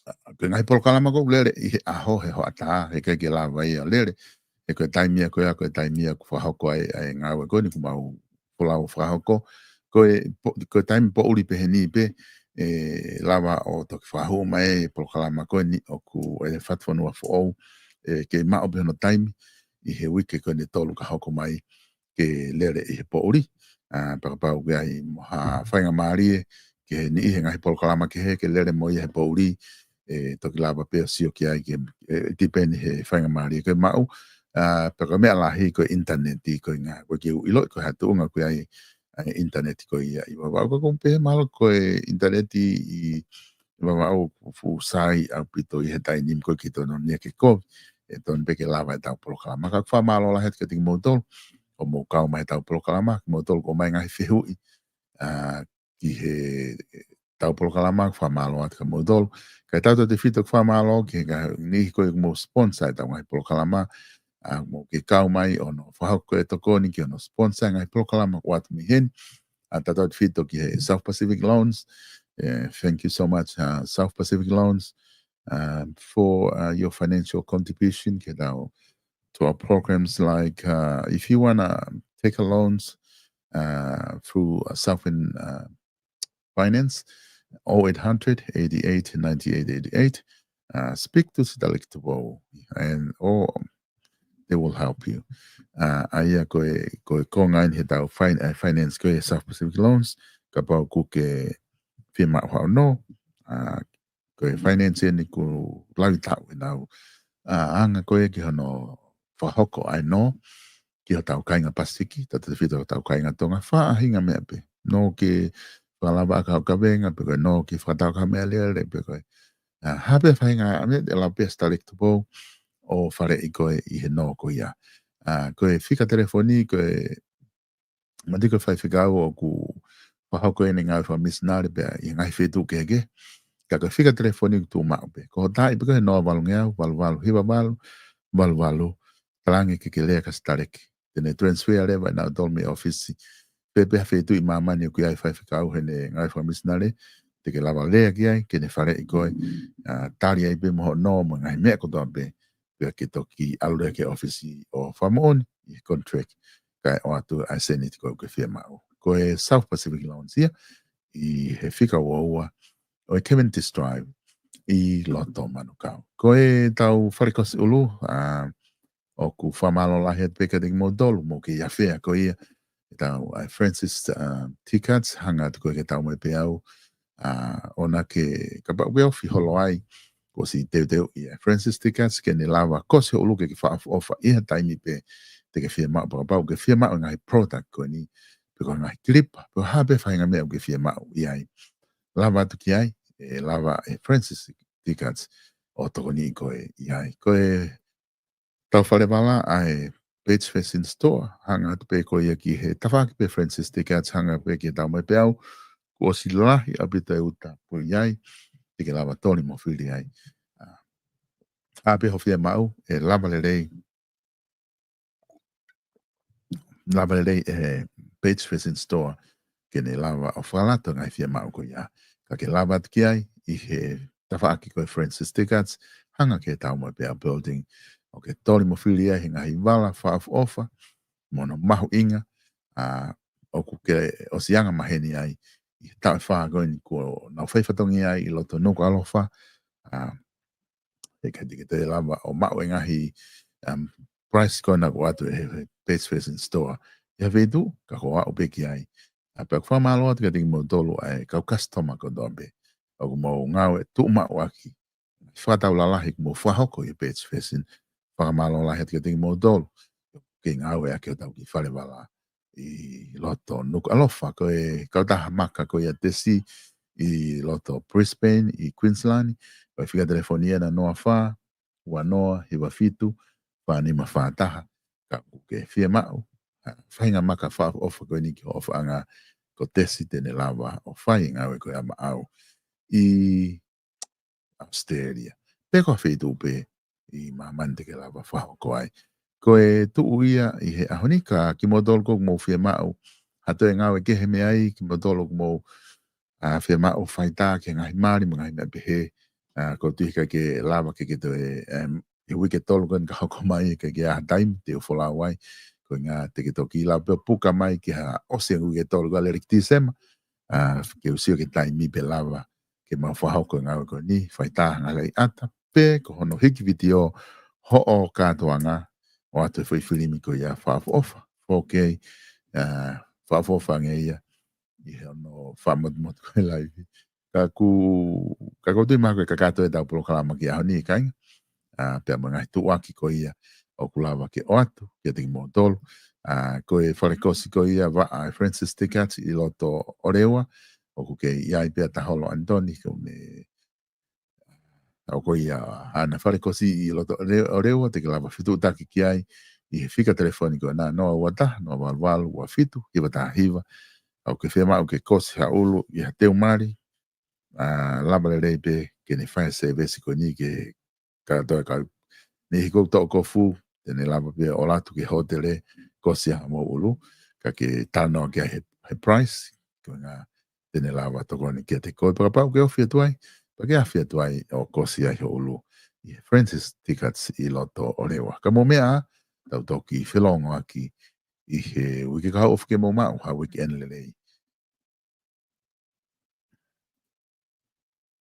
ʻa, ko e ngaahi polokalama ʻoku lele ʻi he ʻaho he hoʻatā, he ʻikai ke lava ia lele, he ko e taimi ia ko ē, ko e taimi ia ʻoku fakahoko ai, ʻa e ngāue ko eni ʻoku mau folau fakahoko. Ko e po-, ko e taimi poʻuli pē heni pē, ʻe lava ʻo toki fakahū mai e polokalama ko eni ʻoku ʻi he Fatufonua Foʻou, ʻe kei maʻu pē hono taimi ʻi he uike ko eni ʻe tolu ka hoko mai ke lele ʻi he poʻuli. ʻA, pea kapau ʻoku ʻi ai mo ha faingamālie ki he niʻihi he ngaahi polokalama kehe ke lele mo ia he poʻuli, ʻe toki lava pē ʻo sio ki ai ke, ʻe, depend he faingamālie ke maʻu. ʻA, pea ko e meʻa lahi ko e ʻinitaneti ko e ʻuhinga, ʻoku ʻikai ke u ʻiloʻi ko e hā e tuʻunga ʻoku ʻi ai ʻa e ʻinitaneti ko ia ʻi Vavaʻu. Ka ʻoku ou pehē mahalo ko e ʻinitaneti ʻi, ʻi Vavaʻu ʻoku fuʻu sai ʻaupito ʻi he taimi ni, ʻoku ʻikai ke tonu ia ke kovi, ʻe tonu pē ke lava ʻetau polokalama. Ka ʻoku ou fakamālō lahi atu kiate kimoutolu ʻoku mou kau mai heʻetau polokalama, kimoutolu ʻoku ʻomai ngaahi fehuʻi, ʻa, ki heʻetau polokalama, ʻoku ou fakamālō atu kiate kimoutolu. Kae tautautefito ʻoku ou fakamālō ki he ngaahi niʻihi ko ē ʻoku mou sponsor ʻetau ngaahi polokalama, ʻa, mou kei kau mai ʻo nau fakahoko e tokoni ki hono sponsor e ngaahi polokalama ʻoku ʻoatu mei heni. ʻA, tautautefito ki he South Pacific Loans. Eh, thank you so much, uh, South Pacific Loans, um, for, uh, your financial contribution ki heʻetau, to our programs like, uh, if you wanna take a loans, uh, through, uh, Southern, uh, Finance, oh eight hundred, eighty-eight, ninety-eight, eighty-eight. Uh, speak to Sitaleki Tupou and, or they will help you. Uh, ʻa ia ko e, ko e konga eni heʻetau fin-, uh, finance ko e South Pacific Loans, kapau ʻoku ke fiemaʻu haʻo nō, uh, ko e finance eni ʻoku laui taʻu ʻenau, uh, anga ko ē ki hono fakahoko ʻa e nō ki hotau kāinga Pasifiki, tautautefito hotau kāinga Tonga, faʻahinga meʻa pē. Nō ke fakalava ʻaki haʻo kavenga, pe ko e nō ke fakatau ʻaki ha meʻalele, pe ko e ʻA, hā pē faʻahinga meʻa te lava pē ʻa Sitaleki Tupou ʻo faleʻi koe ʻi he nō ko ia. ʻA, ko e fika telefoni, ko e mati ko e faifekau ʻoku fakahoko ʻene ngāue fakamisinale pea ʻi he ngaahi feituʻu kehekehe. Ka ko e fika telefoni ʻoku tuʻu maʻu pē. Ko hoʻo taaʻi pē ko e noa valu ngeau, valu valu hiva valu, valu valu, talaange ke ke lea kia Sitaleki. Te ne transfer leva ʻenau tolu mei ʻōfisi. Pea pē ha feituʻu ʻi māmani ʻoku ʻi ai e faifekau heʻene ngāue fakamisinale, te ke lava lea ki ai, ke ne faleʻi koe, ʻa, tali ai pē mo hoʻo nō mo e ngaahi meʻa kotoa pē, pea ke toki ʻalu leva ki he ʻōfisi ʻo fakamoʻoni ʻi he contract, kae ʻoatu ʻa e sēniti ko ē ʻoku ke fiemaʻu. Ko e South Pacific Loans ia, ʻi he fika ua ua ʻo e Cavendish Drive ʻi loto Manukau. Ko ʻetau fale kosi ʻulu, ʻa, ʻoku fakamālō lahi atu pē kiate kimoutolu, mou kei ʻafea ko ia, ʻetau, ʻa, Francis, ʻa, Tickets, hanga atu ko ē ke tau mai pē au, ʻa, ʻoua ke, kapau ʻoku ke ofi holo ai, kuo ʻosi teuteuʻi ʻa e Francis Tickets, ke ne lava kosi hoʻo ʻulu ke ke fakaʻofoʻofa ʻi ha taimi pē te ke fiemaʻu, pea kapau ʻoku ke fiemaʻu e ngaahi product ko eni, pe ko e ngaahi clipper, pe ko e hā pē faʻahinga meʻa ʻoku ke fiemaʻu ʻi ai. Lava atu ki ai, ʻe lava ʻe Francis Tickets ʻo tokoniʻi koe ʻi ai. Ko ʻetau fale vala ʻa e Page Fashion Store, hanga atu pē ko ia ki he tafaʻaki pē Francis Tickets, hanga pē ki he tau mai pē au, kuo ʻosi lahi ʻaupito e uta ʻoku ʻi ai, te ke lava toli mo fili ai. ʻA, hā pē hoʻo fiemaʻu, ʻe lava lelei, lava lelei ʻe he Page Fashion Store, ke ne lava ʻo fakalato e ngaahi fiemaʻu ko ia. Ka ke lava atu ki ai, ʻi he tafaʻaki ko e Francis Tickets, hanga ki he tau mai pē au building, ʻo ke toli mo fili ai he ngaahi vala fakaʻofoʻofa, mo hono mahuʻinga, ʻa, ʻoku ke ʻosi anga maheni ai, ʻi he taʻu ʻe fā ko eni kuo nau fai fatongia ai ʻi loto Nukuʻalofa, ʻa, ʻe ʻikai te ke toe lava ʻo maʻu e ngaahi, um, price ko ena kuo ʻoatu ʻe he, he Page Fashion Store. ʻI ha feituʻu, ka ko e aʻu pē ki ai. ʻA, pea ʻoku fakamālō atu kiate kimoutolu ʻa e kau customer kotoa pē ʻoku mou ngāue tuʻumaʻu ʻaki. Fakataulalahi ʻoku mou fakahoko ʻi he Page Fashion. Fakamālō lahi atu kiate kimoutolu. Kei ngāue ʻaki hotau kiʻi fale vala ʻi loto Nukuʻalofa, ko e kautaha maka ko ia Tesi ʻi loto Brisbane ʻi Queensland, ko e fika telefoni ena noa fā, ua noa, hiva fitu, fā nima fā taha, ka ʻoku ke fiemaʻu, ʻa, faʻahinga maka fakaʻofoʻofa ko eni ki hoʻo ʻofaʻanga ko Tesi te ne lava ʻo fai e ngāue ko ia maʻau ʻi Australia. Pe ko ha feituʻu pē ʻi māmani te ke lava fakahoko ai. Ko e tuʻu ia ʻi he ʻaho ni ka kimoutolu ʻoku mou fiemaʻu ha toe ngāue kehe mei ai, kimoutolu ʻoku mou, ʻa, fiemaʻu faitā ki he ngaahi mali mo e ngaahi meʻa pehē, ʻa, ʻoku ou tui ʻikai ke lava ke ke toe, em, he uike ʻe tolu ko eni ka hoko mai, ʻikai ke ʻi ai ha taimi te u folau ai. Ko e ʻuhinga te ke toki lava pē ʻo puka mai ki ha ʻosi e uike ʻe tolu ko ē lelei ki Tīsema, ʻa, ke u sio ki he taimi pē lava ke mau fakahoko e ngāue ko eni, faitā, ngaahi laʻi ʻata, pe ko hono hiki vitiō hoʻo kātoanga, ʻoatu e foʻi filimi ko ia fakaʻofoʻofa, four K, ʻa, fakaʻofoʻofa ange ia ʻi hono fakamotumotu ko e laivi. Ka ʻoku, ka ʻoku ou tui mahalo ko e kakato ʻetau polokalama ki he ʻaho ni, kāinga. ʻA, pea mo e ngaahi tuʻuaki ko ia ʻoku lava ke ʻoatu kiate kimoutolu. ʻA, ko e fale kosi ko ia Vaʻa ʻa e Francis Tickets ʻi loto ʻOreua, ʻoku kei ʻi ai pē ʻa Taholo Anitoni, ko ʻene, ʻa, ko ia haʻane fale kosi ʻi loto ʻOre-, ʻOreua, te ke lava fetuʻutaki ki ai ʻi he fika telefoni ko ena noa ua taha, noa valu valu, ua fitu, hiva taha hiva. ʻOku ke fiemaʻu ke kosi ha ʻulu ʻi ha teu mali, ʻa, lava lelei pē ke ne fai e sēvesi ko eni ki he kātoa e kau niʻihi ʻoku toʻo kofu, te ne lava pē ʻo ʻalu atu ki he hōtele, kosi ʻa hoʻomou ʻulu, ka ke talanoa ki ai he, he price, ko e ʻuhinga te ne lava tokoni kiate koe, pea kapau ʻoku ke ofi atu ai, pea ke afe atu ai ʻo kosi ai hoʻo ʻulu ʻi he Francis Tickets ʻi loto ʻOreua. Ka mou meʻa ā, tau toki felōngoaki ʻi he uike kahaʻu, ʻofa ke mou maʻu ha weekend lelei.